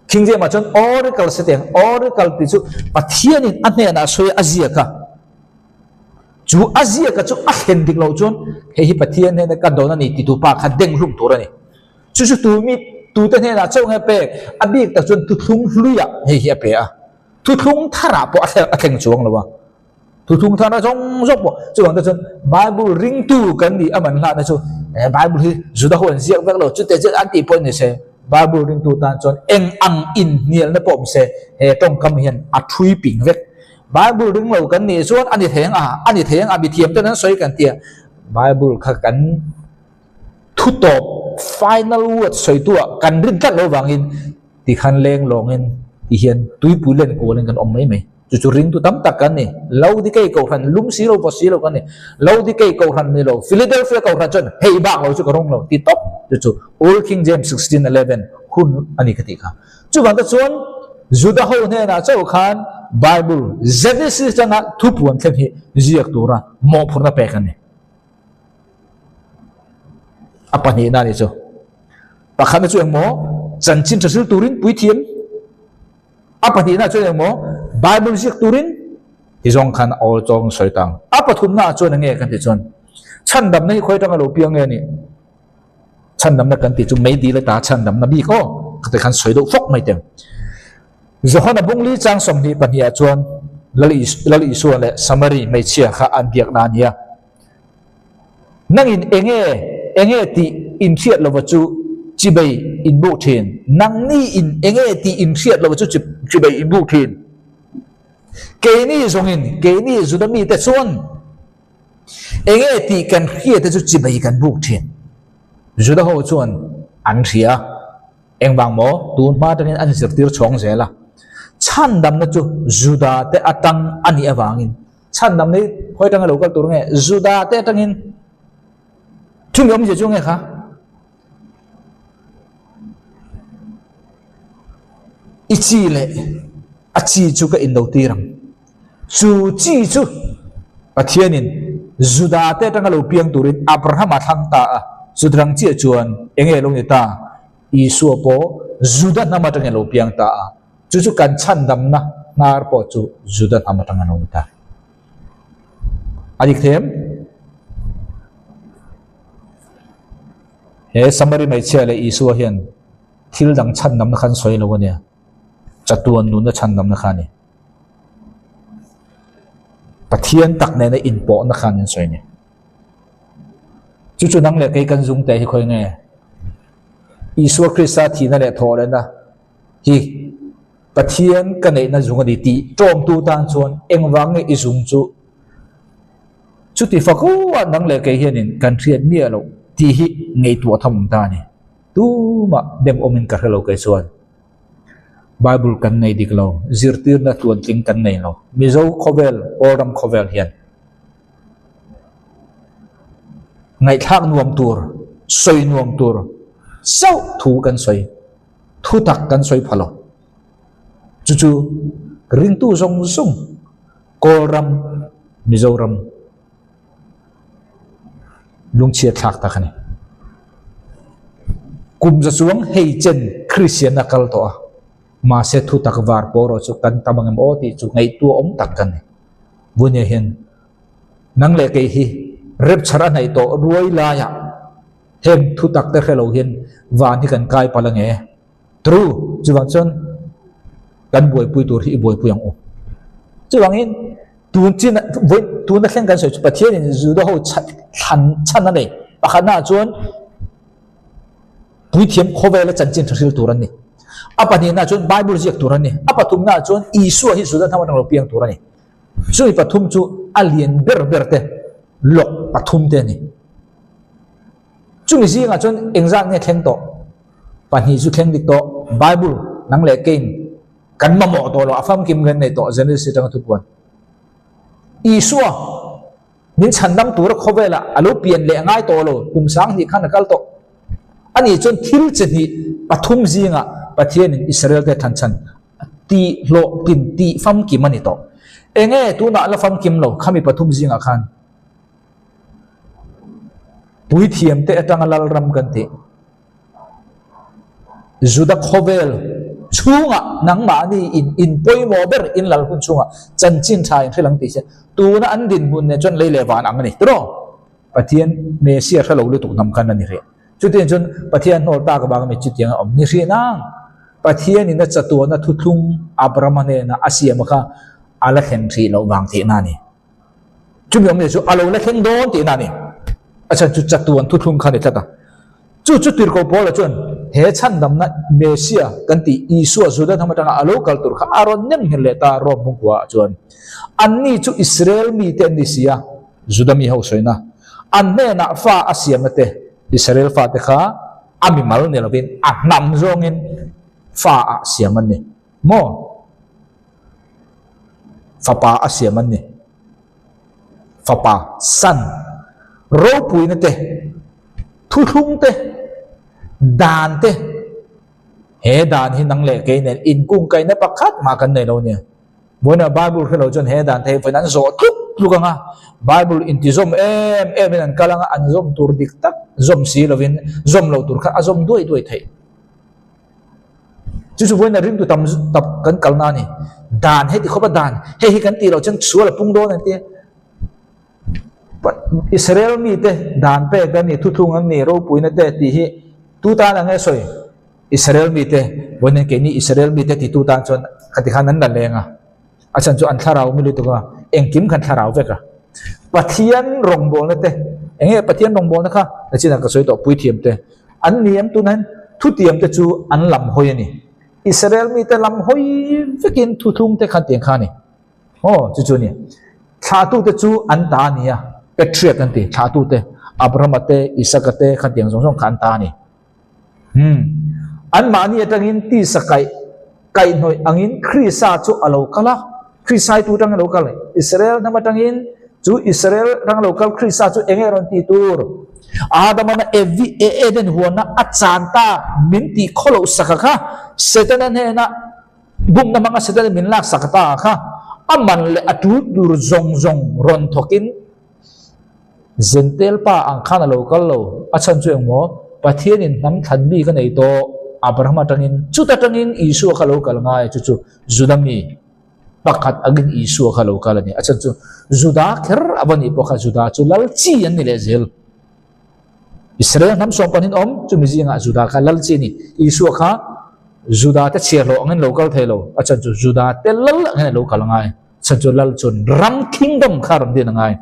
King James ah chuan oracle se teng oracle tih chu Pathianin a hnenah a sawi a ziak a. Chu a ziak a chu a thlen dik loh chuan hei hi Pathian hnena ka dawn a ni titu pa kha deng hlum tur a ni. Chu chu tu mi tute hnenah chauh nge pek a bik tak chuan thuthlung hluiah hei hi a pe a. Thuthlung tharah pawh a thleng chuang lo a. Thuthlung thar a zawng zawng pawh chuvang te chuan Bible ringtu kan nih a man hlahna chu eh Bible hi Juda ho an ziak vek lo chute chu an tih pawh ni se Bible ringtu tan chuan eng ang inhnialna pawh awm se he tawngkam hian a thui ping vek. Bible ring lo kan nih chuan a ni thei ang a a ni thei ang a mithiam ten an sawi kan tia Bible kha kan thu tawp final word sawitu ah kan rin tlat lo vangin tikhan leng lawngin ti hian tuipui len kualin kan awm mai mai. Chu chu ringtu tam tak kan ni. Laodikei kohhran lum si lo, vawt si lo kan ni. Laodikei kohhran ni lo, Philadelphia kohhran chuan hei bak lo chu ka rawng lo ti tawp. Chu chu Old King James 16:11 hun a ni ka tih kha. Chuvang te chuan Juda ho hnenah chauh khan Bible Genesis atanga thupuan thleng hi ziak tura mawhphurhna pek a ni. A pahnihna a ni chu. Pakhatna chu engmaw? Chanchin tha hril turin puithiam. A pahnihna chuan engmaw Bible ziak turin ti zawng khan a awl chawng sawi ta ang. A pathumna ah chuan enge kan tih chuan chhandamna hi khawi atanga lo piang nge ni? Chhandamna kan tih chu meidil ata chhandamna bik aw ka ti khan sawi deuh fawk mai teng. Johana bungli chang 22 ah chuan. Lal Isua leh Samari hmeichhia kha an biakna a nia. Nangin enge enge tih in hriat lova chu chibei in buk thin. Nangni in enge tih in hriat lova chu chibei in buk thin. Keini zawngin, keini Juda mite chuan enge tih kan hriat te chu chibei kan buk thin. Juda ho chuan an hria. Engvang maw? Tun hma atangin an zirtir chhawng zel a. Chhandamna chu Juda te atang a nih avangin Chhandamna hi khawi atanga lo kal tur nge? Juda te atangin chumi awmzia chu nge kha? I chi leh a chi chu ka inlo tir ang. Chu chi chu Pathianin Juda te atanga lo piang turin Abrahama thlang ta a. Chutirang chiah chuan enge lo ni ta? Isua pawh Juda hnam atangin lo piang ta a. Chu chu kan chhandamna hnar pawh chu Juda hnam atang an awm ta. A dik them. He Samari hmeichhia leh Isua hian thil dang chhandamna kha an sawi lo a nia. Chatuan nunna chhandamna kha a ni. Pathian tak nena inpawhna khan an sawi a ni. Chu chu nang leh kei kan zung teh hi khawi nge? Isua Krista thihna leh thawhlehna Hi Pathian ka neihna zung a ni tih ṭawmtu tan chuan engvang nge i zung chu chuti fakua nang leh kei hianin kan hriat miah loh tih hi ngaihtuah tham awm ta a ni. Tumah dem awmin ka hre lo kei chuan Bible kan nei dik lo, zirtirna tluantling kan nei lo. Mizo khawvel, Kawlram khawvel hian ngaihthlak nuam tur, sawi nuam tur chauh thu kan sawi. Thu tak kan sawi pha lo. Chu chu ringtu zawng zawng Kawlram, Mizoram lungchhiat thlak tak a ni. Kum za chuang hei chen Kristian a kal tawh a, mahse thu tak var pawh erawh chu kan tam ang em aw tih chu ngaihtuah awm tak kan ni. Vunia hian nang leh kei hi rapture a hnaih tawh ruai laiah Heng thu tak te hre lo hian van hi kan kai palh ange. True, chuvang chuan kan buaipui tur hi i buaipui ang u. Chuvangin tun chin tuna thleng kan sawi chu Pathianin Juda ho thlan chhan a nei. Pakhatnaah chuan puithiam khawvela chanchin tha hril tur an ni. A pahnihnaah chuan Bible ziak tur an ni. A pathumnaah chuan Isua hi Juda hnam atang lo piang tur a ni. Chumi pathum chu a lian ber ber te lawk pathum te a ni. Chumi zingah chuan engzat nge thleng tawh? Pahnih chu thleng dik tawh. Bible nang leh keiin kan mamawh tawh lo, a famkim kan nei tawh, Genesis atanga thupuan. Isua min chhandam tura khawvelah a lo pian leh ngai tawh lo, kum sanghnih khan a kal tawh. Ani chuan thil chi hnih pathum zingah Pathianin Israel-te thlanchhan tih hlawhtlin tih famkim a ni tawh. Enge tunah la famkim lo khami pathum zingah khan? Puithiamte atanga Lalram kan tih. Juda khawvel chhungah nangmahni in in pawimawh ber in lal hun chhungah chanchin tha in hre lang tih se tuna an dinhmun nen chuan lei leh van ang a ni. Tiraw? Pathian Messiah hre lo lutuk hnam khan a ni hrih. Chutiang chuan Pathian hnawl tak avanga mi chutiang a awm ni hrih nang. Pathianin a chatuahna thuthlung Abrahama hnena a siam kha a la thlen hrih loh vang tihna a ni. Chumi awmzia chu a lo la thleng dawn tihna a ni. A chhan chu chatuan thuthlung kha a ni tlat a. Chu chu Tirhkoh Paula chuan he chhandamna Messiah kan tih Isua Juda hnam atanga a lo kal tur kha a rawn nem nghet leh ta Rome hmungkua ah chuan. Anni chu Israel mite an ni si a, Juda mi ho sawina an hnenah fa a siamna te Israel fate kha a mimal ni lovin a hnam zawngin fa ah siam an ni maw? Fapa a siam an ni. Fapa, son, ropuina te, thuthlung te, dan te, he dan hi nang leh kei nen inkungkaihna pakhat mah kan nei lo nia. Vawiinah Bible hre lo chuan he dan te hi vawiin an zawh tluk tluk ang a, Bible intizawm em em in an kal ang a, an zawm tur dik tak zawm si lovin zawm lo tur kha a zawm duai duai theih. Chu chu vawiin a ringtu tam tak kan kalna a ni. Dan heti khawpa dan, hei hi kan tih loh chuan sual a pung dawn an ti. Israel mite dan pek an ni, thuthlung an ni, ropuina te tih hi tu tan ang nge sawi? Israel mite, vawiin keini Israel mite titu tan chuan khati khan an la leng a. A chhan chu an thlarau mi lutuk a, engkim khan thlarau vek a. Pathian rawngbawlna te, eng nge Pathian rawngbawlna kha? Nachinah ka sawi tawh puithiam te an ni em tunah hian thutiam te chu an lam hawi a ni. Israel mite lam hawi vekin thuthlung te khan tiang kha a ni. Aw, chu chu a ni. Thlahtute chu an ta a ni a, Patriarch an ti, thlahtute, Abrahama te, Isaka te khan tiang zawng zawng kha an ta a ni. Hmm. Anmahni atangin tisa kaih kaihhnawih angin Krista chu a lo kal a, Krista hi tu atangin a lo kal? Israel hnam atangin chu Israel atang a lo kal Krista chu enge rawn tih tur? Adamana Evi e Eden huana a chan ta min tih khawloh saka kha Setana hnena bumna hmanga Setana min lak sak ta kha a man leh a tul tur zawng zawng rawn thawkin Zentel pa ang khan a lo kal lo, a chhan chu engmaw? Pathianin hnam thlan mi ka nei tawh, Abraham atangin, chuta tangin Isua kha lo kal ngai, chu chu Juda mi pakhat angin Isua kha lo kal a ni. A chhan chu Juda kher a va nih pawh kha Juda chu lal chi an ni leh zel. Israel hnam sawm panin awm, chumi zingah Juda kha lal chi a ni. Isua kha Juda te chhiahhlawh angin lo kal thei lo, a chhan chu Juda te lal angin a lo kal ngai. Chhan chu lal chuan ram kingdom kha rawn din a ngai.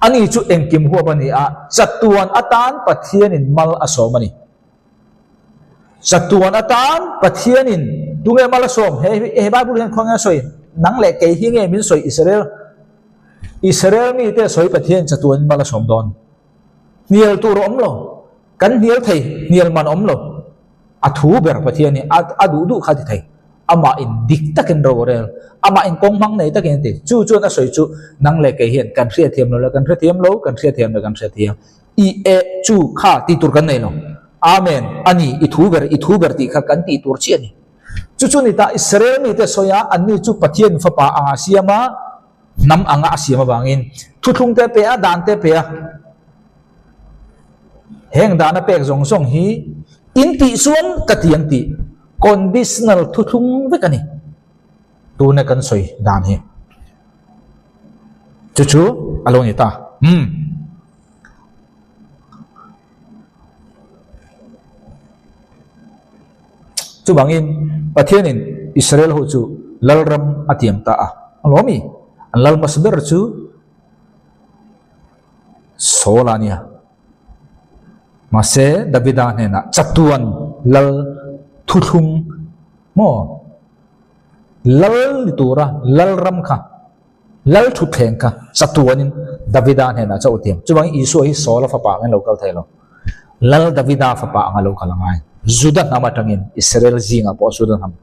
Ani chu engkim huap a ni a, chatuan atan Pathianin mal a sawm a ni. Chatuan atan Pathianin tunge mal a sawm? He he Bible hian khawnge a sawi? Nang leh kei hi nge min sawi Israel? Israel mite sawi Pathian chatuanin mal a sawm dawn. Hnial tur a awm lo. Kan hnial thei, hnial man a awm lo. A thu ber Pathian hi a a duh duh kha a ti thei. Amah in dik takin ro a rel. Amah in kawng hmang nei takin a ti. Chu chuan a sawi chu nang leh kei hian kan hriatthiam lo le kan hrethiam lo, kan hriatthiam le kan hrethiam. I e chu kha tih tur kan nei lo. Amen. A ni, i thu ber, i thu ber tih kha kan tih tur chiah a ni. Chu chu ni ta Israel mite sawi a, anni chu Pathian fapa anga siam a, hnam anga a siam avangin thuthlung te pe a, dan te pe a. Heng dana pek zawng zawng hi in tih chuan ka ti ang tih conditional thuthlung vek a ni. Tuna kan sawi dan hi chu chu a lo ni ta. Umm. Chuvangin Pathianin Israel ho chu lalram a tiam ta a. A lawm i? An lal hmasa ber chu Saul a nia. Mahse, Davida hnenah chatuan lal thuthlung maw lal ni tura lalram kha, lal thutthleng kha chatuanin Davida hnenah chauh a tiam. Chuvangin Isua hi Saula fapa angin lo kal thei lo. Lal Davida fapa anga lo kal a ngai. Juda hnam atangin, Israel zingah pawh Juda hnam.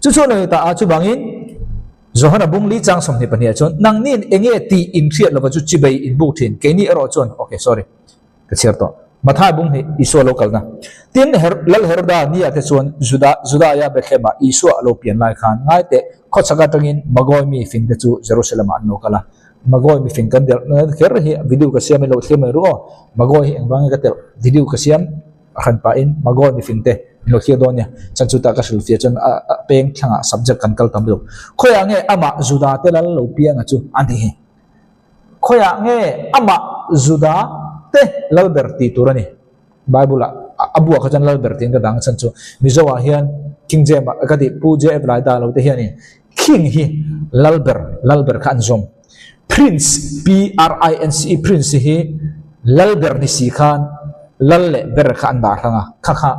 Chu chu a lo ni ta a, chuvangin Johana bung li chang 22 ah chuan, Nangni'n eng nge tih in hriat lova chu chibei in buk thin, keini erawh chuan, ok sorry, ka chhiar tawh, Mathai bung hnih, Isua lo kalna. Tin, Lal Heroda nia te chuan Juda, Judaia Bethlehem-ah Isua a lo pian lai khan ngai teh khawchhak atangin Magoi mi fing te chu Jerusalem-ah an lo kal a. Magoi mi fing kan delh kher hi video ka siam in lo thlir mai ru aw. Magoi hi engvang nge ka telh video ka siam? A hran pahin Magoi mifing te min lo thlir dawn nia. Chan chu tah ka hrilh fiah chuan a peng thlangah subject kan kal tam lutuk. Khawiah nge amah Juda te lal lo pianga chu a ni hi? Khawiah nge amah Juda te lal ber tih tur a ni? Bible ah a buah kha chuan lal ber tiin ka dang chan chu Mizo ah hian King James ah ka tih Pu JF Laida lo te hianin King hi lal ber lal ber kha an zawm. Prince, P-R-I-N-C-E, Prince hi lal ber ni si khan lal leh ber kha an dah hrang a, kha kha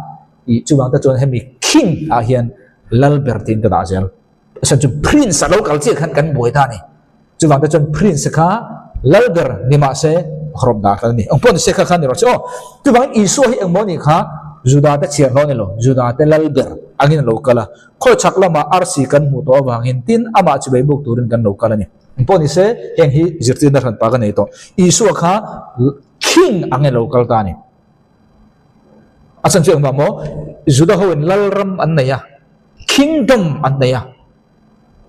i chuvang te chuan hemi King ah hian lal ber tiin ka dah zel. Chhan chu Prince a lo kal chiah khan kan buai ta a ni. Chuvang te chuan Prince kha lal ber ni mah se hrawp dah hran a ni. Eng pawh ni se kha kha ni rawh se aw. Chuvangin Isua hi engmaw nih kha Juda te chhiar hlawh a ni lo, Juda te lal ber angin a lo kal a. Khawi chhak lamah arsi kan hmuh tawh avangin tin amah chibei buk turin kan lo kal a ni. Eng pawh ni se, heng hi zirtirna hran pa ka nei tawh. Isua kha king ang in lo kal ta a ni. A chhan chu engvang maw? Juda ho in lalram an nei a, kingdom an nei a.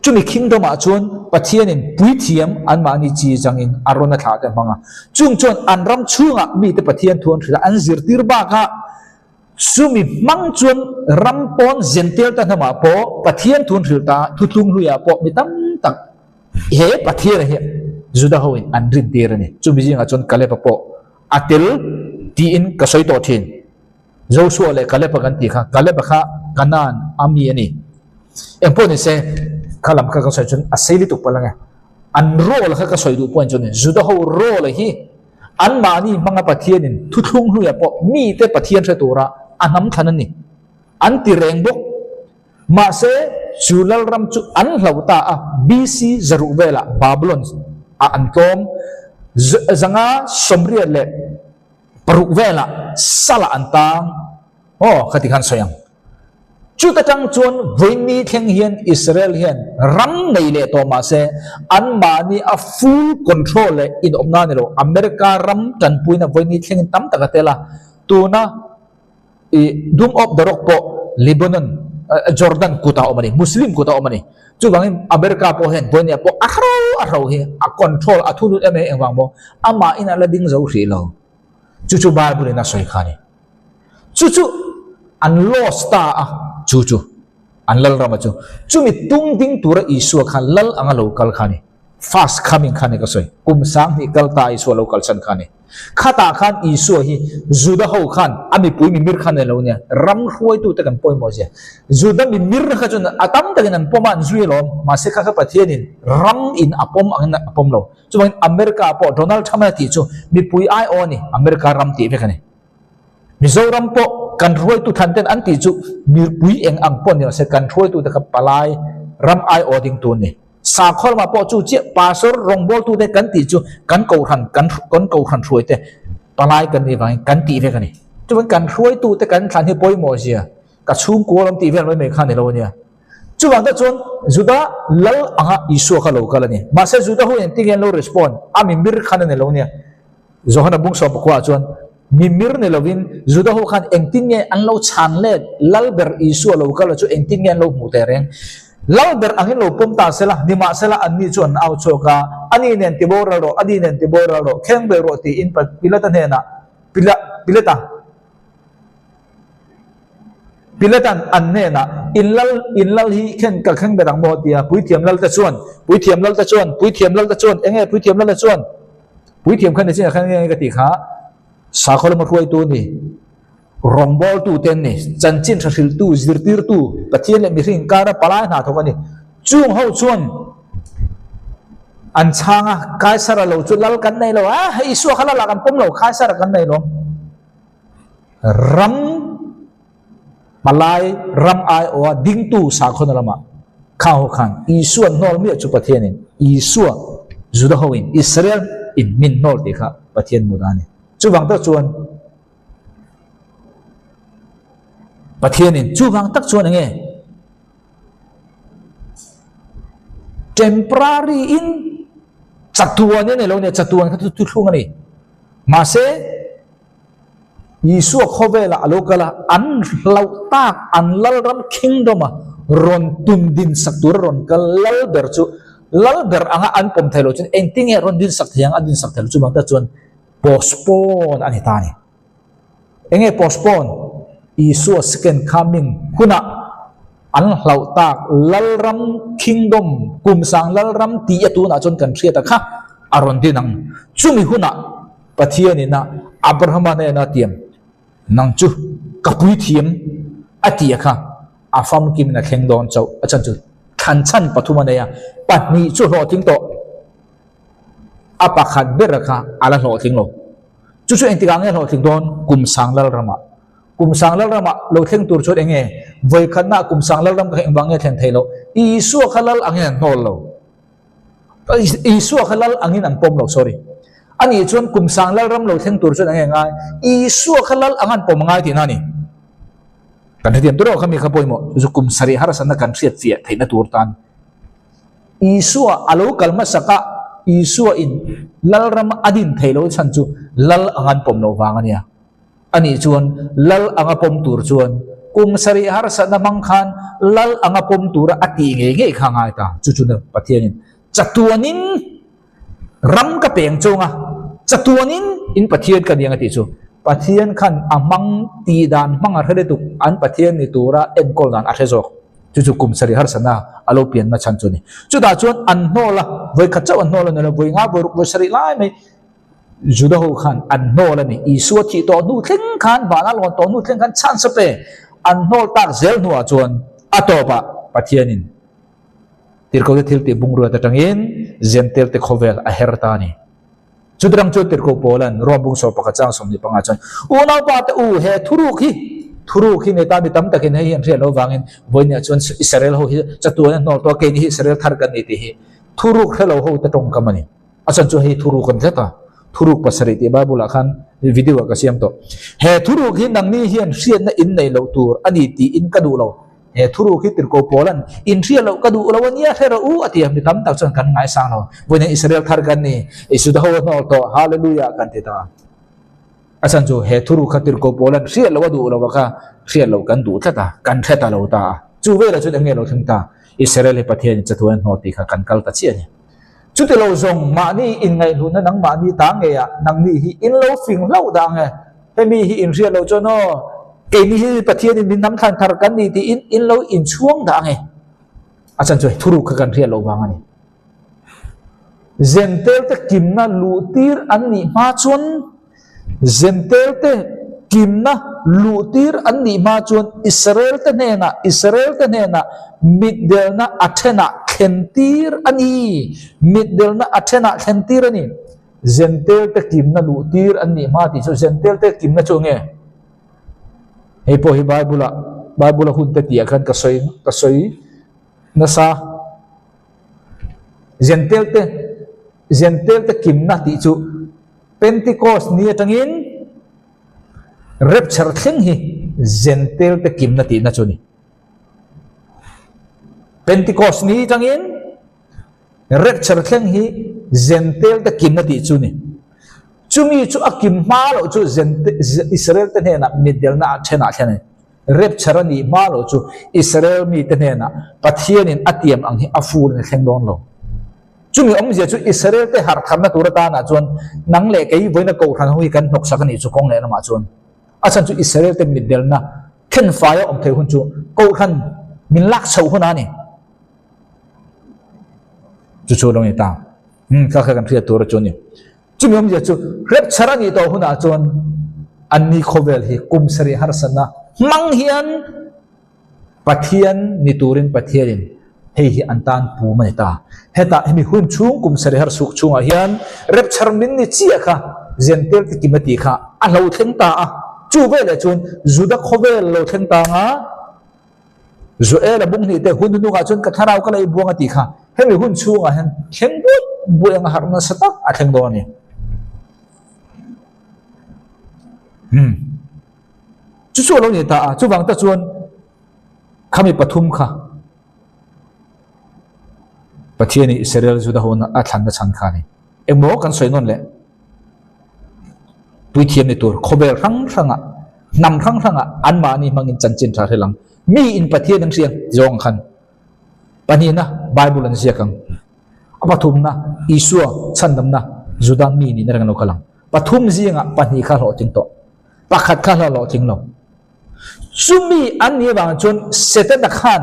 Chumi kingdom ah chuan Pathianin puithiam anmahni chi changin a rawn a thlah te hmang a. Chung chuan an ram chhungah mite Pathian thu an hrilh a, an zirtir bakah Chumi hmang chuan ram pawn zentel ta hnamah pawh Pathian thun hrilh ta thutlung hluiah pawh mi tam tak he Pathian hi Juda hoin an rin tir a ni. Chumi zingah chuan Kaleba pawh a tel tiin ka sawi tawh thin. Joshua leh Kaleba kan tih kha, Kaleba kha Kanaan a mi a ni. Engpawh ni se. Kha lam kha ka sawi chuan a sei lutuk palh ange. An role kha ka sawi duh pawh chuan Juda ho role hi anmahni hmanga Pathianin thuthlung hluiah pawh mite Pathian hre tura a hnam thlan a ni. An ti reng bawk. Mahse, chu lalram chu an hloh ta a, BC zaruh velah Babylon ah an tlawm. 586 velah salah an tang. Aw, khati khan sawi ang. Chuta tang chuan vawiinni thleng hian Israel hian ram nei leh tawh mah se, anmahni a full control leh inawpna a ni lo. America ram tanpuina vawiinni thlengin tam tak a tel a, tuna i Dome of the Rock pawh Lebanon, Jordan kutah a awm a ni, Muslim kutah a awm a ni. Chuvangin America pawh hian vawiinniah pawh a hro a hro hi a control a thunun em em engvang maw amahin a la ding zo hrih lo. Chu chu Bible in a sawi kha a ni. Chu chu an lost ta a, chu chu an lal rama chu. Chumi tung ding tura Isua khan lal anga lo kal kha a ni. First coming kha a ni ka sawi. Kum 2000 kal ta Isua lo kal chhan kha a ni. Khatah khan Isua hi Juda ho khan a mipui mimir khan a lo nia. Ram hruaitute kan pawimawh zia. Juda mimir kha chuan a tam takin an pawm a, an zui alawm. Mahse kha kha Pathianin ram in a pawm angin a pawm lo. Chuvangin America pawh Donald Trump a tih chu mipui aiawh a ni, America ram tih vek a ni. Mizoram pawh kan hruaitu than ten an tih chu mipui eng ang pawh ni lo se kan hruaitute kha palai ram aiawh ding tur a ni. Sakhaw lamah pawh chu chiah pastor rawngbawltute kan tih chu kan kohhran kan kan kohhran hruaite palai kan nih vangin kan tih vek a ni. Chuvangin kan hruaitute kan thlan hi pawimawh zia ka chhungkua lam tih vel mai mai kha a ni lo a nia. Chuvang tak chuan Juda lal anga Isua kha lo kal a ni. Mahse Juda ho engtin nge an lo respond? A mimir khan a ni lo nia. Johana bung 14 ah chuan mimir ni lovin Juda ho khan engtin nge an lo chhan let lal ber Isua lo kal a chu engtin nge an lo hmuh teh reng? Lal ber angin lo pawm ta sela, nimahsela anni chu an au chhuak a, Ani nen ti boral rawh, ani nen ti boral rawh, kheng ber rawh tiin Pilata hnenah Pila Pilata Pilatan an hnenah, In lal, in lal hi khen ka thleng ber ang maw? a ti a. Puithiam lalte chuan, Puithiam lalte chuan, Puithiam lalte chuan, eng nge Puithiam lalte chuan? Puithiam kha ni chin ah khan eng nge ka tih kha? Sakhaw lama hruaitu a ni, rawngbawltute an ni, chanchin tha hrilhtu, zirtirtu, Pathian leh mihring inkara palai hna thawk a ni. Chung ho chuan an chhang a, Kaisara lo chu lal kan nei lo a, hei Isua kha lal ah kan pawm lo, Kaisara kan nei lo. Ram palai ram aiawha dingtu sakhawna lamah kha ho khan Isua hnawl miah chu Pathianin Isua Juda hoin Israel in min hnawl tih kha Pathian hmu ta a ni. Chuvang tak chuan Pathianin chuvang tak chuan enge temporary in chatuan in alo nia chatuan kha chu thuthlung a ni. Mahse Isua khawvelah a lo kal a, an hlauh tak, an lalram kingdom a rawn tum din sak tura rawn kal lal ber chu lal ber anga an pawm thei lo chuan engtin nge rawn din sak thei ang, a din sak thei lo chuvang te chuan postpone a ni ta a ni. Enge postpone? Isua second coming hunah an hlauh tak lalram kingdom kumsang lalram tih a tunah chuan kan hriat a kha a rawn din ang. Chumi hunah Pathianin a Abrahama hnena tiam, Nang chu ka puithiam a ti a kha, a famkimin a thleng dawn chauh. A chhan chu thlan chhan pathum a nei a, pahnih chu hlawhtling tawh, a pakhat ber kha a la hlawhtling lo. Chu chu engtikah nge hlawhtling dawn? Kum sang Lalramah. Kum sang Lalramah lo thleng tur chuan eng nge? Vawikhatnaah kum sang Lalram kha engvang nge thlen thei loh? Isua kha lal angin an hnawl lo. Isua kha lal angin an pawm lo, sorry. Ani chuan kum sang lal ram lo thleng tur chuan ang nge ngai? Isua kha lal ang an pawm angai tihna a ni. Kan hrethiam tur erawh kha mi kha pawimawh chu kum sarih harsatna kan hriat fiah theihna tur tan. Isua a lo kal hmasak a, Isua in lal ram a din theih loh chhan chu lal ang an pawm loh vang a nia. Ani chuan lal anga pawm tur chuan kum sarih harsatna hmang khan lal anga pawm tura a tih ngei ngei kha a ngai ta. Chu chu Pathianin chatuanin ram ka peng chunga chatuanin in Pathian ka ni ang a tih chu Pathian khan a hmang tih dan hmang a hre lutuk an Pathian ni tura enkawl dan a hre zawk. Chu chu kum sarih harsatna a lo pianna chhan chu a ni. Chutah chuan an hnawl a, vawikhat chauh an hnawl a ni lo, vawi nga vawi ruk vawi sarih lai mai Juda ho khan an hnawl a ni. Isua thih tawh hnu thleng khan, vana lawn tawh hnu thleng khan chance a pe. An hnawl tak zel hnuah chuan a tawpah Pathianin. Tirhkohte thiltih bungrua te atangin Jentail te khawvel a her ta a ni. Chutirang chuan Tirhkoh Paula'n Rom bung sawm pakhat chang 25 chuan, Unaupa te u, he thuruk hi, thuruk hi nei ta mi tam takin hei hi an hriat loh vangin vawiinah chuan Israel ho hi chatuan a hnawl tawh a, keini hi Israel thar kan ni tih hi thuruk hre lo ho te tawngkam a ni. A chhan chu hei thuruk an tlat a, thuruk pasarih tih Bible ah khan video ah ka siam tawh. He thuruk hi nangni hian hriatna in nei loh tur a ni tiin ka duh lo. He thuruk hi Tirhkoh Paula'n in hriat loh ka duh lo a nia hre rawh u a ti a, mi tam tak chuan kan ngaisang lo. Vawiin Israel thar kan ni, Juda ho a hnawl tawh, Hallelujah kan ti ta. A chhan chu he thuruk kha Tirhkoh Paula'n hriat loh a duh lo a kha hriat loh kan duh tlat a, kan hre ta lo ta a. Chu velah chuan eng nge lo thleng ta? Israel hi Pathianin chatuan a hnawl tih kha kan kal ta chiah a ni. Chuti lo zawng mahni inngaihhlutna nangmahni ta ngeiah nangni hi in lo fing hlauh dah ang e. Hemi hi in hriat loh chuan aw, keini hi Pathianin min hnam thlan thar kan ni tiin in lo inchhuang dah ang e. A chhan chu thuruk kha kan hriat loh vang a ni. Zentel te kimna luhtir an nih hma chuan Zentel te kimna luhtir an nih hma chuan Israel te hnenah Israel te hnenah mitdelna a thenah thlentir a ni. Mitdelna a thenah thlentir a ni. Zentel te kimna luhtir an nih hma tih chu Zentel te kimna chu enge? Hei pawh hi Bible ah Bible a hun te tih ah khan ka sawi ka sawi nasa. Zentel te Zentel te kimna tih chu Pentecost ni atangin Rapture thleng hi Zentel te kimna tihna chu a ni. Pentecost ni atangin Rapture thleng hi Zentel te kimna tih chu ni. Chumi chu a kim hma loh chu Israel te hnenah mitdelna ah thenah thlen a ni. Rapture a nih hma loh chu Israel mite hnenah Pathianin a tiam ang hi a ful in a thleng dawn lo. Chumi awmzia chu Israel te harh tharna tur atanah chuan nang leh kei vawiina kohhran ho hi kan hnawksak a nih chu kawng leh lamah chuan. A chhan chu Israel te mitdelna thlen faia awm theih hun chu kohhran min lak chhoh hunah a ni. Chu chu lo ni ta. Kha kha kan hriat tur chu a ni. Chumi awmzia chu rapture a nih tawh hunah chuan anni khawvel hi kum sarih harsatna hmang hian Pathian ni turin Pathianin hei hi an tan pum a ni ta. Hetah hemi hun chhung kum sarih harsuk chhungah hian rapture min ni chiah kha Zentel ti kim a tih kha a hlo thleng ta a. Chu veleh chuan Juda khawvel lo thleng ta anga Joel a bung hnih te hun hnungah chuan ka thlarau ka lei buang a tih kha hemi hun chhungah hian thleng buai buai anga harh nasa tak a thleng dawn a ni. Hmm. Chu chu a lo ni ta a, chuvang ta chuan khami pathum kha Pathian i Israel Juda ho a thlanna chhan kha a ni. Engmaw kan sawi nawn leh? Puithiam ni tur khawvel hrang hrangah, hnam hrang hrangah anmahni hmangin chanchin tha hrel ang. Mi in Pathian an hria zawng khan pahnihna Bible an ziak ang. A pathumna Isua chhandamna Juda mi nihna reng lo kal ang. Pathum zingah pahnih kha hlawhtling tawh. Pakhat kha hlawhtling lo. Chumi an nih avang chuan Setana khan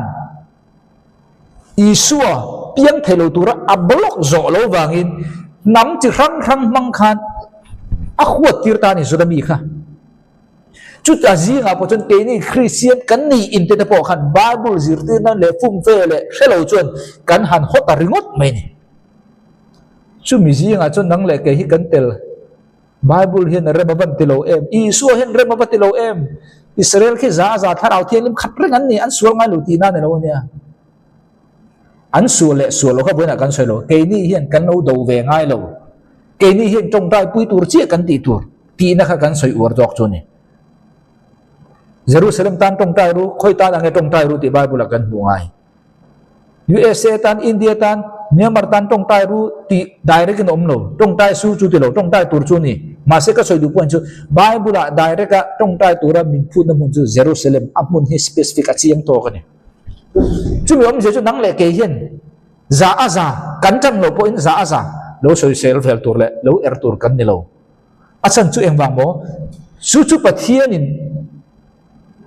Isua piang thei lo tura a block zawh lo vangin hnam chi hrang hrang hmang khan a huat tir ta a ni Juda mi kha. Chuta zingah pawh chuan keini Kristian kan nih inte te pawh khan Bible zirtirna leh fumfe leh hre lo chuan kan han haw ta ringawt mai a ni. Chumi zingah chuan nang leh kei hi kan tel. Bible hian a rem a van ti lo em? Isua hian rem a va ti lo em? Israel khi za a za thlarau thianghlim khat reng an ni, an sual ngai lo tihna a ni lo a nia. An sual leh sual lo kha vawiinah kan sawi lo. Keini hian kan lo do ve ngai lo. Keini hian tawngtai pui tur chiah kan tih tur tihna kha kan sawi uar zawk chu a ni. Jerusalem tan tawngtai ru, khawi tan ang nge tawngtai ru tih Bible-ah kan hmu ngai. USA tan, India tan, Myanmar tan tawngtai ru tih direct in a awm lo. Tawngtai su chu ti lo, tawngtai tur chu a ni. Mahse ka sawi duh pawh chu Bible ah direct a tawngtai tura min phutna hmun chu Jerusalem, a hmun hi specific a chiang tawk a ni. Chumi awmzia chu nang leh kei hian za a za kan tan loh pawhin za a za lo sawisel vel tur leh lo er tur kan ni lo. A chhan chu engvang maw? Chu chu Pathianin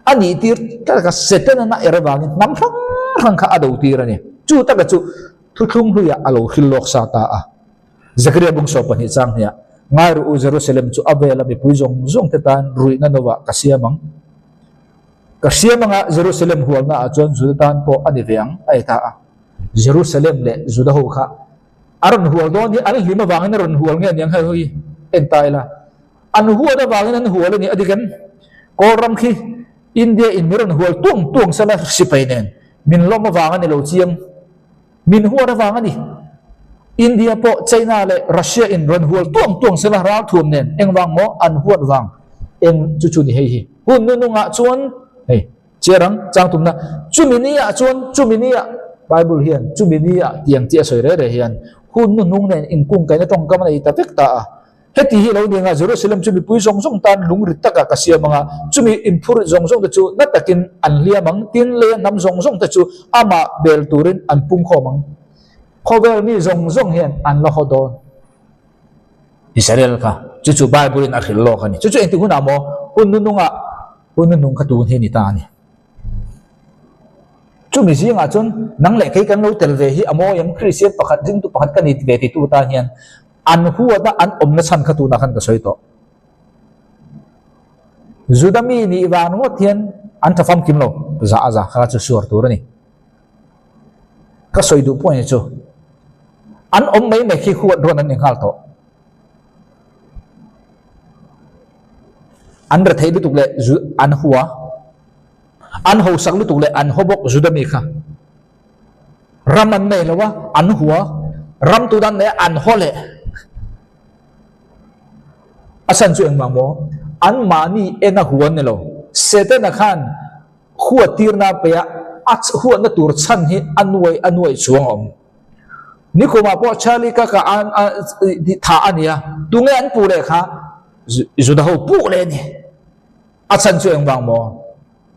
A nih tir taka Setana er avangin hnam hrang hrang kha a do tir a ni. Chu taka chu thuthlung hluiah a lo hril lawk sa ta a. Zakaria bung 12 chang hniah, Ngai rawh u, Jerusalem chu a vela mipui zawng zawng te tan ruihna novah ka siam ang. Ka siam anga Jerusalem hualnaah chuan Juda tan pawh a ni ve ang, a ti ta a. Jerusalem leh Juda ho kha a rawn hual dawn hi an hlim avangin a rawn hual nge aniang hei hi en ta ila. An huat avangin an hual a ni a dik em? Kawlram khi India in min rawn hual tuang tuang sela sipai nen min lawm avang a ni lo chiang. Min huat avang a ni. India pawh China leh Russia in rawn hual tuang tuang sela ralthuam nen engvang maw an huat vang eng chu chu ni hei hi. Hun nunungah chuan hei chiar ang chang tumna chumi ni ah chuan chumi ni ah Bible hian chumi ni ah tiang chi a sawi reh reh hian hun nunung nen inkungkaihna tawngkam a nei ta vek ta a. Heti hi lo ni anga Jerusalem chu mipui zawng zawng tan lungrit takah ka siam anga, chumi inphur zawng zawng te chu na takin an hliam ang, tin leia hnam zawng zawng te chu amah bel turin an pungkhawm ang. Khawvel mi zawng zawng hian an la haw dawn. Israel kha chu chu Bible in a hrilh lawk a ni. Chu chu engtik hunah maw? Hun nunungah, hun nunung kha tun hi a ni ta a ni. Chumi zingah chuan nang leh kei kan lo tel ve hi a mawi em? Kristian pakhat, ringtu pakhat ka ni ve titu tan hian An huata an awmna chhan kha tunah khan ka sawi tawh. Juda mi nih vang ringawt hian an tha famkim lo, za a za kha chu suar tur a ni. Ka sawi duh pawh hi chu an awm mai mai khi huat rawn an ni nghal tawh. An rethei lutuk leh an hua, an hosak lutuk leh an haw bawk Juda mi kha. Ram an nei lo a, an hua. Ram tu dan nei a, an haw leh. A chhan chu engmah maw? An mahni en a hua an ni lo. Setana khan huat tirna a pe a, a huatna tur chhan hi a nuai a nuai chuang a awm. Nikumah pawh Charlie ka ka an a thah a nia, tunge an puh leh kha? Juda ho puh leh a ni. A chhan chu engvang maw?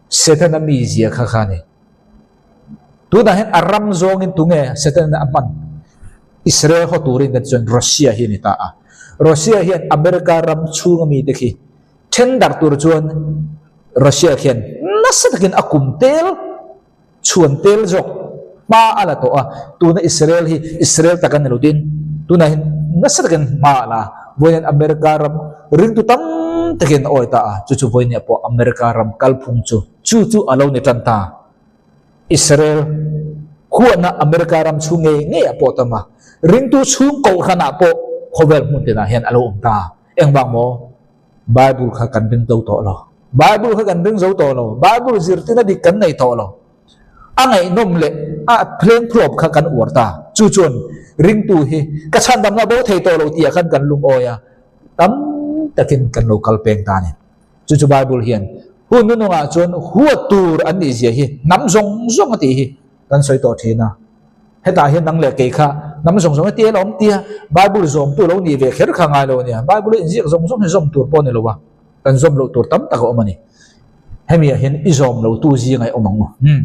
Setana mizia kha kha a ni. Tunah hian a ram zawngin tunge Satan a hman? Israel haw turin kan chuan Russia hi a ni ta a. Russia hian America ram chhunga mite khi then darh tur chuan Russia khian nasa takin a kum tel, chhuan tel zawk hma a la tawh a. Tuna Israel hi Israel tak a ni lo tin tunah hian nasa takin hma a la a. Vawiin America ram ringtu tam takin a awi ta a. Chu chu vawiin pawh America ram kalphung chu chu chu a lo ni tan ta. Israel huatna America ram chhung ngei ngei ah pawh tam a, ringtu chhung kohhran ah pawh khawvel hmun tinah hian a lo awm ta. Engvang maw? Bible kha kan ring zo tawh lo. Bible kha kan ring zo tawh lo. Bible zirtirna dik kan nei tawh lo. A ngaihnawm leh a phleng phlawp kha kan uar ta. Chu chuan ringtu hi ka chhandamna bo thei tawh lo tih ah khan kan lungawi a, tam takin kan lo kal peng ta a ni. Chu chu Bible hian hun nunungah chuan huat tur an nih zia hi hnam zawng zawng a tih hi kan sawi tawh thin a. Hetah hian nang leh kei kha hnam zawng zawng hetia lo awm tia Bible zawmtu lo nih ve kher kha ngai lo a nia. Bible a inziak zawng zawng hi zawm tur pawh a ni lo a, kan zawm loh tur tam tak a awm a ni. Hemi ah hian i zawm lo tu zingah i awm ang u. Hmm.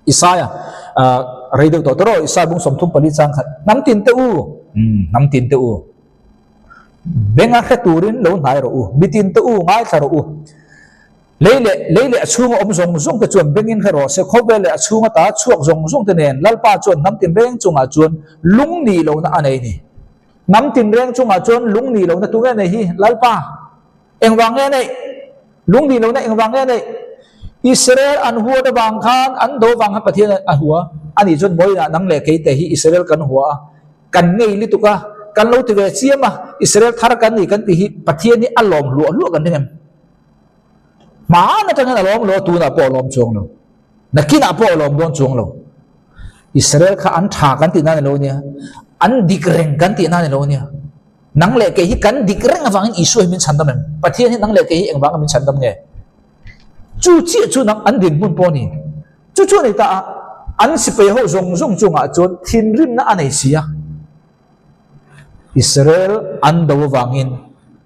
Isaia rei deuh tawh tawh rawh Isaia bung 34 chang khat hnam tin te u. Hmm, hnam tin te u. Benga hre turin lo hnai rawh u, mitin te u ngaithla rawh u. Lei leh lei leh a chhunga awm zawng zawng te chuan bengin hre rawh se, khawvel leh a chhunga ta chhuak zawng zawng te nen Lalpa chuan hnam tinreng chungah chuan lung nih lohna a nei ni. Hnam tinreng chungah chuan lung nih lohna tu nge nei hi? Lalpa. Engvang nge neih? Lung nih lohna engvang nge neih? Israel an huat avang khan an do vang khan Pathian a hua a nih chuan vawiinah nang leh kei te hi Israel kan hua a, Kan ngei lutuk a, kan lo ti ve chiam a, Israel thar kan ni kan tih hi Pathian hi a lawm hluah hluah kan ring em? Hmaan atangin a lawm lo a, tunah pawh a lawm chuang lo. Nakinah pawh a lawm dawn chuang lo. Israel kha an tha kan tih nan i lo nia, an dik reng kan tih nan i lo nia. Nang leh kei hi kan dik reng avangin Isua hi min chhandam em? Pathian hi nang leh kei hi engvanga min chhandam nge? Chu chiah chu nang an dinhmun pawh a ni. Chu chu a ni ta a, an sipai ho zawng zawng chungah chuan thinrimna a nei si a. Israel an do avangin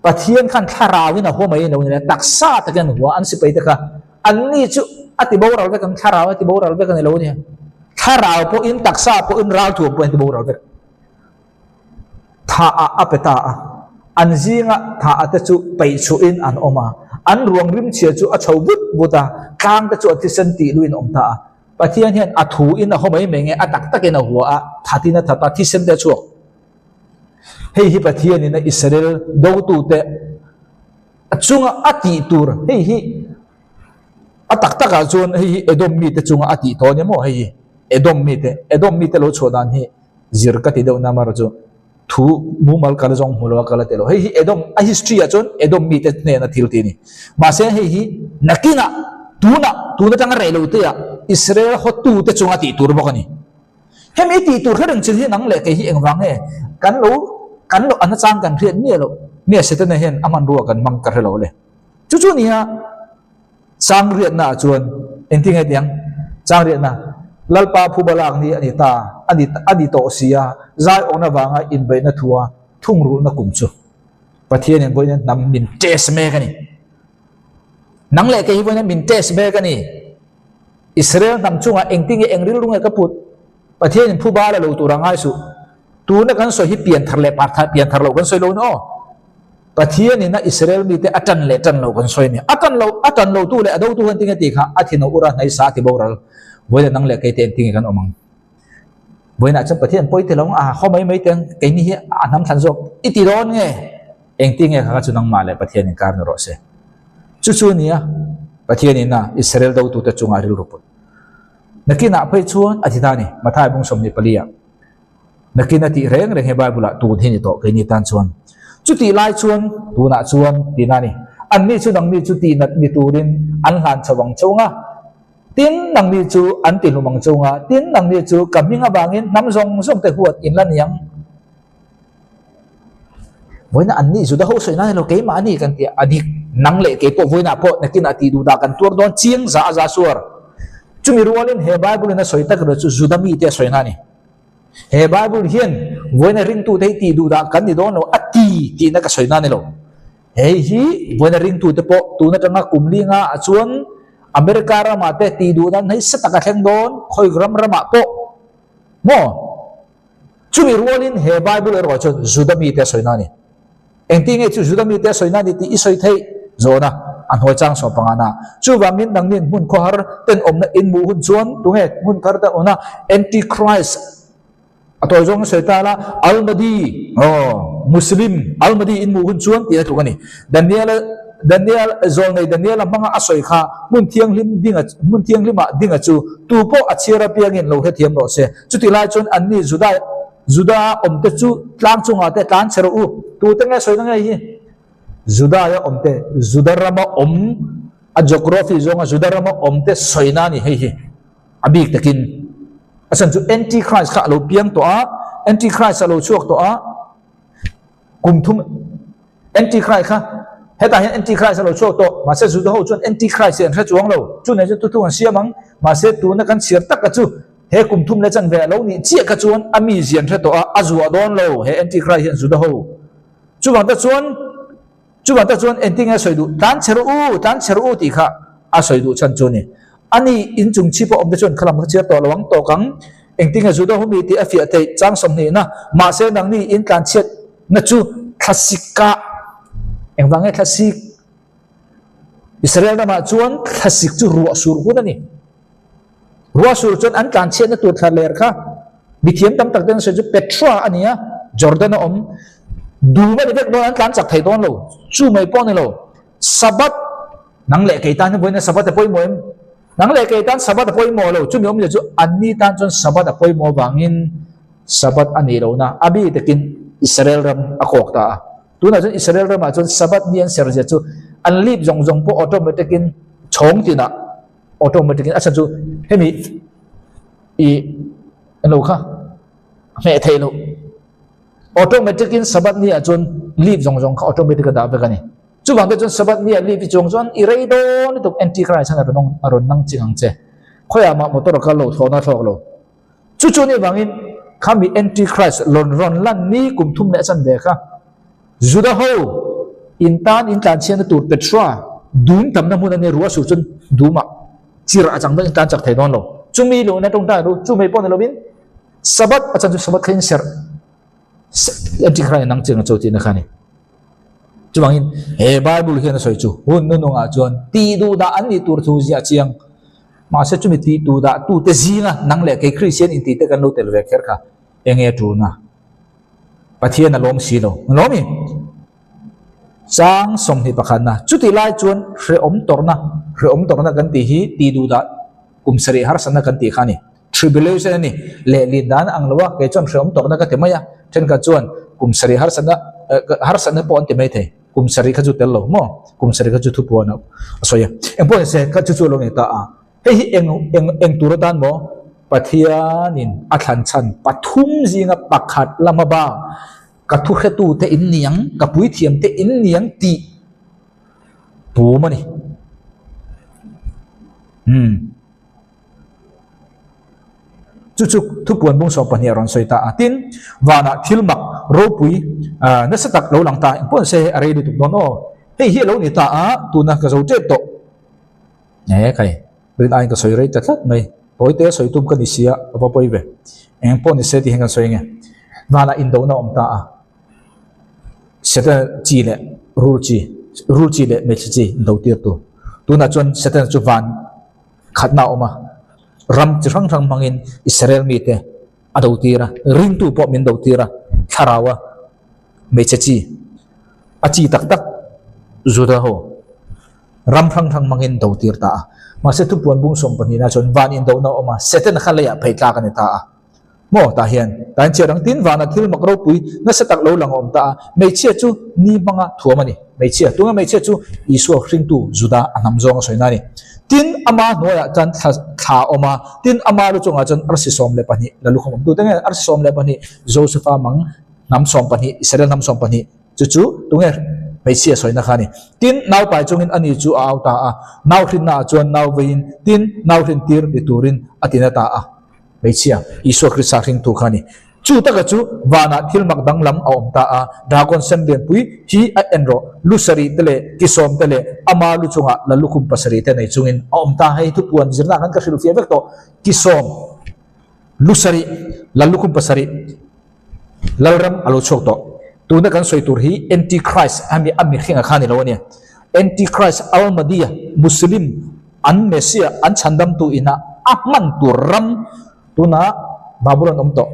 Pathian khan thlarauin a hua mai lo ni le, taksa takin an hua, an sipai te kha anni chu a ti boral vek ang, thlarau a ti boral vek a ni lo nia. Thlarau pawhin taksa pawhin ralthuam pawhin a ti boral vek. Thah ah a pe ta a, an zinga thah a te chu peih chhuhin an awm a, an ruang rimchhia chu a chho vut vut a, tlang te chu a thisen tih luin a awm ta a. Pathian hian a thu in a haw mai mai nge, a tak takin a hua a, thatin a that a, thisen te a chhuak. Hei hi Pathianin a Israel dotute a chunga a tih tur, hei hi a tak takah chuan hei hi Edom mite chunga a tih tawh a ni maw hei hi. Edom mite, Edom mite lo chhuah dan hi zir ka ti deuh na amaherawh chu thu mumal ka la zawng hmu lo a ka la ti lo. Hei hi Edom, a history ah chuan Edom mite hnena thil ti a ni. Mahse hei hi nakinah, tunah, tun atanga reh lo te ah Israel hawtute chunga tih tur bawk a ni. Hemi tih tur hre reng chin hi nang leh kei hi engvang nge kan lo kan lo a nachang kan hriat miah loh nge Setana hian a hmanrua kan hmang ka hre lo le. Chu chu nia chang riatna ah chuan engtin nge tiang chang riatna Lalpa phuba lak ni a ni ta a ni a ni tawh si a zai awkna vanga inbeihna thua thungrulhna kum chu Pathianin vawiin hnam min test mek a ni. Nang leh kei hi vawiin min test mek a ni. Israel hnam chungah engtin nge eng rilru nge ka put? Pathianin phu bal a lo tur a ngai suh. Tuna kan sawi hi pianthar leh parthar pianthar loh kan sawi lo ni aw. Pathianin a Israel mite a tan leh tan loh kan sawi a ni. A tan lo a tan lo tu leh a do tu hian tinge tih kha a thin a ur a hnaisa a ti boral. Vawiin nang leh keite engtin nge kan awm ang? Vawiinah chuan Pathian pawi ti lo ang a haw mai mai teng keini hi a hnam thlan zawk i ti dawn nge? Engtin nge kha kha chu nangmah leh Pathian inkar ni rawh se. Chu chu nia Pathianin a Israel dotute chunga rilru put. Nakinah phei chuan a ti ta a ni, Mathai bung 24 ah. Nakin a tih reng reng hi Bible ah tun hi ni tawh keini tan chuan. Chutih lai chuan tunah chuan tihna a ni. Anni chu nangni chu tihnat ni turin an hlan chho ang chhung a, tin nangni chu an tihlum ang chhung a, tin nangni chu ka hming avangin hnam zawng zawng te huat in la ni ang. Vawiinah an nih Juda ho sawi nan elo keimah a ni kan ti a, a dik nang leh kei pawh vawiinah pawh nakinah tih duh dah kan tuar dawn chiang za a za suar. Chumi rualin he Bible in a sawi tak erawh chu Juda mite a sawi na a ni. He Bible hian vawiina ringtute hi tih duh dah kan ni dawn lo a ti tihna ka sawi na a ni lo. Hei hi vawiina ringtute pawh tun atanga kum li nga ah chuan America ramah te tih duh dan hei sa tak a thleng dawn khawi ram ramah pawh maw? Chumi rualin he Bible erawh chuan Juda mite a sawina a ni. Engtin nge chu Juda mite a sawina a ni tih i sawi theih? Zawhna, A hnuai chang sawm pangana. Chuvangin nangnin hmun khawhar ten awmna in hmuh hun chuan tunge hmun khawhar ten awmna Antichrist a tawi zawng sawi ta la Al-Mahdi, aw, Muslim Al-Mahdi in hmuh hun chuan tih a tluk a ni. Daniel-a Daniel zawlnei Daniel-a hmanga a sawi kha hmun thianghlim dinga hmun thianghlimah dinga chu tu pawh a chhiar apiangin lo hrethiam rawh se. Chutih lai chuan anni Juda Juda awmte chu tlang chungah te tlan chhe rawh u. Tute nge sawina ngei hi? Judaia awmte, Juda rama awm, a geography zawnga Juda rama awmte sawina a ni hei hi. A bik takin a chhan chu Antichrist kha a lo piang tawh a, Antichrist a lo chhuak tawh a, kum thum Antichrist kha hetah hian Antichrist a lo chhuak tawh, mahse Juda ho chuan Antichrist hi an hre chuang lo, chu nen chuan thuthlung an siam ang, mahse tuna kan chhiar taka chu he kum thum leh chanve a lo nih chiah kha chuan a mi zian hre tawh a, a zuah dawn lo he Antichrist hian Juda ho. Chuvang te chuan chuvang te chuan engtin nge a sawi duh, tlan chhe rawh u, tlan chhe rawh u tih kha a sawi duh chhan chu a ni. Ani inchung chhip a awm te chuan khalam kha chhiar tawh lo ang tawk ang, engtin nge Juda ho mi tih a fiah theih chang 20 na, mahse nangni in tlan chhiat na chu thlasik ah engvang nge thlasik? Israel ramah chuan thlasik chu ruah sur hun a ni. Ruah sur chuan an tlan chhiatna tur thla ler kha mithiam tam tak ten sawi chu Petra a ni a, Jordan a awm. Dum a ni vek dawn an tlan chak thei dawn lo. Chu mai pawh a ni lo. Sabbath nang leh kei tan hi vawiin Sabbath a pawimawh em? Nang leh kei tan Sabbath a pawimawh lo. Chumi awmzia chu anni tan chuan Sabbath a pawimawh avangin Sabbath a nih lohna a bi takin Israel ram a kawk ta a. Tunah chuan Israel ramah chuan Sabbath ni an ser zia chu an lip zawng zawng pawh automatic in chhawng tinah automatic in a chhan chu hemi i lo kha hmeh theih loh automatic in Sabbath ni ah chuan lip zawng zawng kha automatic a dah vek a ni. Chuvang te chuan Sabbath ni ah lip i chuang chuan i rei dawn lutuk Antichrist khan a rawn nang ching ang che. Khawiah mah motor a kal lo thlawhna a thlawk lo. Chu chu ni vangin khami Antichrist rawn rawn lan ni kum thum leh a chan ve kha Juda ho in tan in tlan chhiatna tur Petra dum tamna hmun a nia ruah sur chuan dumah chirh a chang dawn in tlan chak thei dawn lo. Chumi luhna tawngtai ru chu mai pawh ni lovin Sabbath a chan chu Sabbath kha in serh Antichrist nang chiang a cho tihna kha a ni. Chuvangin he Bible hian a sawi chu hun nunungah chuan tih duh dah an nih tur thu ziah chiang. Mahse chumi tih duh dah tute zinga nang leh kei Kristian intih te kan lo tel ve kher kha enge a tulna? Pathian a lawm si lo. A lawm i? Chang 21na chutih lai chuan hrehawm tawrhna, hrehawm tawrhna kan tih hi tih duh dah kum sarih harsatna kan tih kha a ni. Tribulation a ni. Lehlin dan a ang lo a, kei chuan hreawm tawkna ka ti mai a, thenkhat chuan kum sarih harsatna harsatna pawh an ti mai thei. Kum sarih kha chu tel lo maw? Kum sarih kha chu thupuan a sawi a. Engpawh ni se, kha chu chu a lo ni ta a. Hei hi eng eng eng tur atan maw? Pathianin a thlan chhan pathum zinga pakhat lama bak ka thuhretute in niang, ka puithiamte in niang tih pum a ni. Umm. Chu chu thupuan bung 12 a rawn sawi ta a. Tin, vanah thil mak ropui nasa tak lo lang ta engpawh ni se a rei lutuk dawn aw. Hei hi a lo ni ta a, tuna ka zo tep tawh. E khai, rin aiin ka sawi rei ta tlat mai. Tawite sawi tum ka ni sia, ka va pawi ve. Engpawh ni se tih hian kan sawi ange. Vanah indona a awm ta a. Setana chi leh rul chi, rul chi leh hmeichhe chi indo tir tur. Tunah chuan Setana chu van khatna a awm a, ram chi hrang hrang hmangin Israel mite a do tir a, ringtu pawh min do tir a, thlaraua hmeichhe chi, a chi tak tak Juda ho ram hrang hrang hmangin do tir ta a. Mahse thupuan bung 12 ah chuan van indona a awm a, Setana kha leiah phei tlak a ni ta a. Maw tah hian tain chhiat ang tin vana thil mak ropui nasa tak lo lang a awm ta a, hmeichhia chu ni hmanga thuam a ni. Hmeichhia, tunge hmeichhia chu? Isua hringtu Juda a hnam zawng a sawina a ni. Tin, ama hnuaiah chuan thla thla a awm a, tin, ama lu chungah chuan arsi 12 la lukham awm. Tute nge arsi 12? Josefa mang hnam 12, Israel hnam 12 chu chu tunge hmeichhia sawina kha a ni. Tin, nau pai chungin ani chu a au ta a, nau hrinnaah chuan nau veiin, tin, nau hrin tir ni turin a tina ta a. Hmeichhia, Isua Krista hringtu kha a ni. Chu taka chu vanah thil mak danglam a awm ta a, dragon sen lianpui hi a en rawh, lu sarih te leh ki sawm te leh ama lu chungah la lukhum pasarih te nei chungin a awm ta. Hei thupuan zirna khan ka hrilhfiah vek tawh, ki sawm, lu sarih, la lukhum pasarih, Lalram a lo chhuak tawh. Tuna kan sawi tur hi Antichrist a mi a mihringa kha a ni lo a nia. Antichrist Al-Mahdi-a Muslim an Messiah an chhandamtu ina a hman tur ram tuna Babylon awm tawh.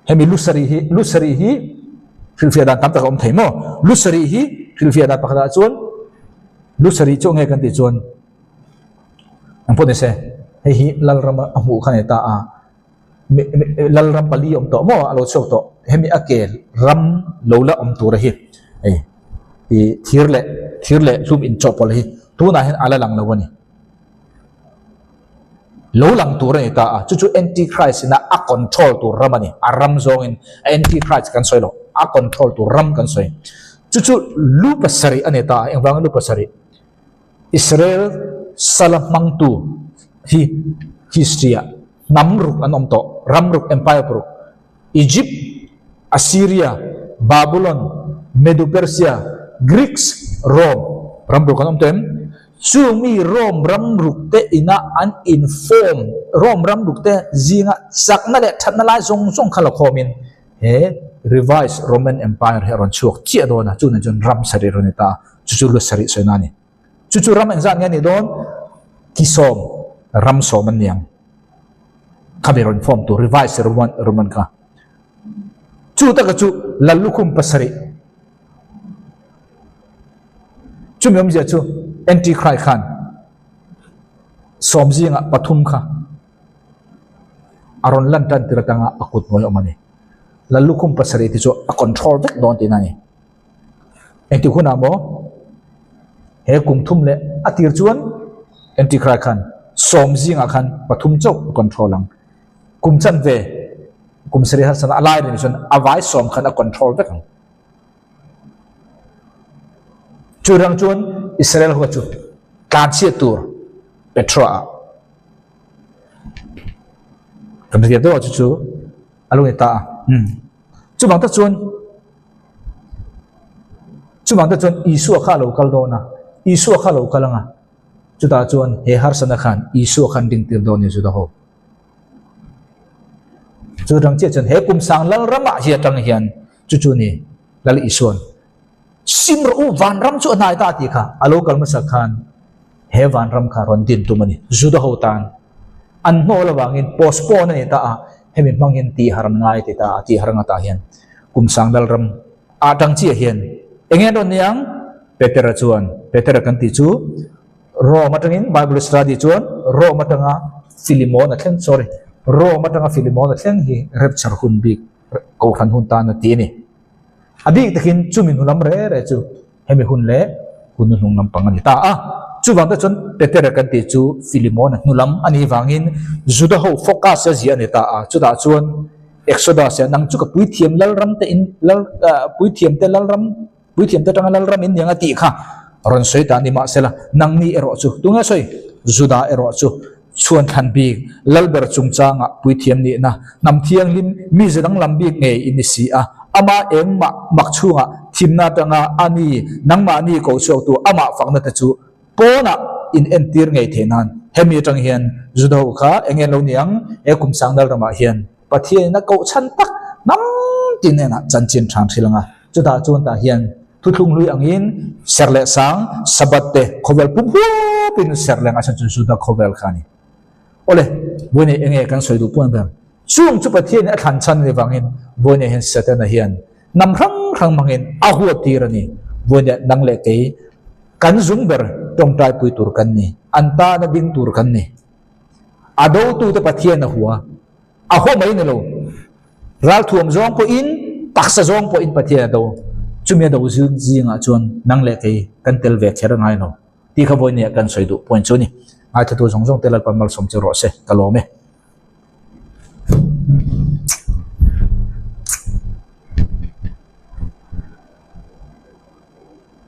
Hemi lu sarih hi lu sarih hi hrilhfiah dan tam tak a awm thei maw? Lu sarih hi hrilhfiah dan pakhatah chuan lu sarih chu enge kan tih chuan engpawh ni se hei hi Lalram a hmuh kha a ni ta a. Lalram pali awm tawh maw a lo chhuak tawh hemi a ke ram lo la awm tur a hi hei ih thir leh thir leh hlum inchawhpawlh hi tunah hian a la lang lo a ni lo lang tur a ni ta a chu chu anti christ ina a control tur ram a ni a ram zawngin a anti christ kan sawi lo a control tur ram kan sawi chu chu lu pasarih a ni ta a engvanga lu pasarih Israel sala hmangtu hi history ah hnam ruk an awm tawh, ram ruk, empire ruk, Egypt, Assyria, Babylon, Medo-Persia, Greeks, Rome ram ruk an awm tawh em? Chung mi Rome ram ruk te ina an inform, Rome ram ruk te zinga chakna leh thatna lai zawng zawng kha la khawmin he revised Roman Empire hi a rawn chhuak chiah dawn a, chunah chuan ram sarih rawn ni ta a. Chu chu lu sarih sawina a ni. Chu chu ram engzat nge a nih dawn? Ki sawm, ram sawm an ni ang. Khami rawn form tur revise Roman Roman kha. Chu taka chu lal lukhum pasarih. Chumi awmzia chu Antichrist khan sawm zingah pathum kha a rawn lan tan tir atanga a kut hnuai awm a ni. Lal lukhum pasarih te chu a control vek dawn tihna a ni. Engtik hunah maw he kum thum leh a tir chuan Antichrist khan sawm zingah khan pathum chauh a control ang. Kum chanve kum sarih harsana a lai reng chuan a vai sawm khan a control vek ang. Chu rang chuan Israel ho chu tlanchhiat tur Petra ah kan hriat deuh chu chu a lo ni ta a. Chuvang tak chuan Chuvang te chuan Isua kha a lo kal dawn a, Isua kha a lo kal ang a, chutah chuan he harsatna khan Isua khan ringtir dawn ni Juda ho. Chu rang chiah chuan he kum sang lal ramah hi atang hian chu chu ni Lal Isuan sim rawh u vanram chu a hnai ta tih kha a lo kal hmasa khan he vanram kha rawn din tum a ni. Juda ho tan an hnawl avangin postpone a ni ta a, hemi hmangin tih har an ngai ti ta a, tih har ngata hian kum sang lal ram ah tang chiah hian eng nge an rawn ni ang? Petera chuan, Petera kan tih chu Rome atangin Bible study chuan Rome atanga Filimona thleng, sorry, Rome atanga Filimona thleng hi rapture hun bik Kohhran hun tan a ti a ni. A bik takin chumi hnu lam re re chu hemi hun leh hun hnuhnung lampang a ni ta a. Chuvang te chuan Petera kan tih chu Filimona hnu lam a nih vangin Juda ho focus a ziah a ni ta a. Chutah chuan Exodus hian nang chu ka puithiam lalram te in lal puithiam te lalram puithiam te atanga lalram in niang a tih kha rawn sawi ta a ni mahsela nangni erawh chu tunge sawi Juda erawh chu Chhuan thlan bik, Lalber chungchangah puithiam nihna, hnam thianghlim, mize danglam bik ngei i ni si a, amah engmah mak chhungah thimna atanga a ni, nangmahni ko chhuaktu amah fakna te chu pawnah in entir ngei theih nan. Hemi atang hian Juda-ho kha eng nge an lo ni ang? He kum sang dal ramah hian Pathianin a koh chhan tak hnam tin hnenah chanchin than hrilh ang a, chutah chuan tah hian thuthlung hlui angin serh leh sang Sabbath te khawvel pum huapin serh leh ngaihsan chu Juda khawvel kha a ni. Awle, vawiin eng nge kan sawi duh puan ber? Chung chu Pathianin a thlan chhan a nih vangin vawiin hian Setana hian hnam hrang hrang hmangin a huat tir a ni. Vawiin nang leh kei kan zung ber tawngtaipui tur kan ni, an tana ding tur kan ni. A dotute Pathian a hua. A haw mai ni lo. Ralthuam zawng pawhin, taksa zawng pawhin Pathian a do. Chumi a do zingah chuan nang leh kei kan tel ve kher ngai lo. Tih kha vawinia kan sawi duh point chu a ni. Ngaithla tu zawng zawng te Lalpan malsawm che rawh se, ka lawm e.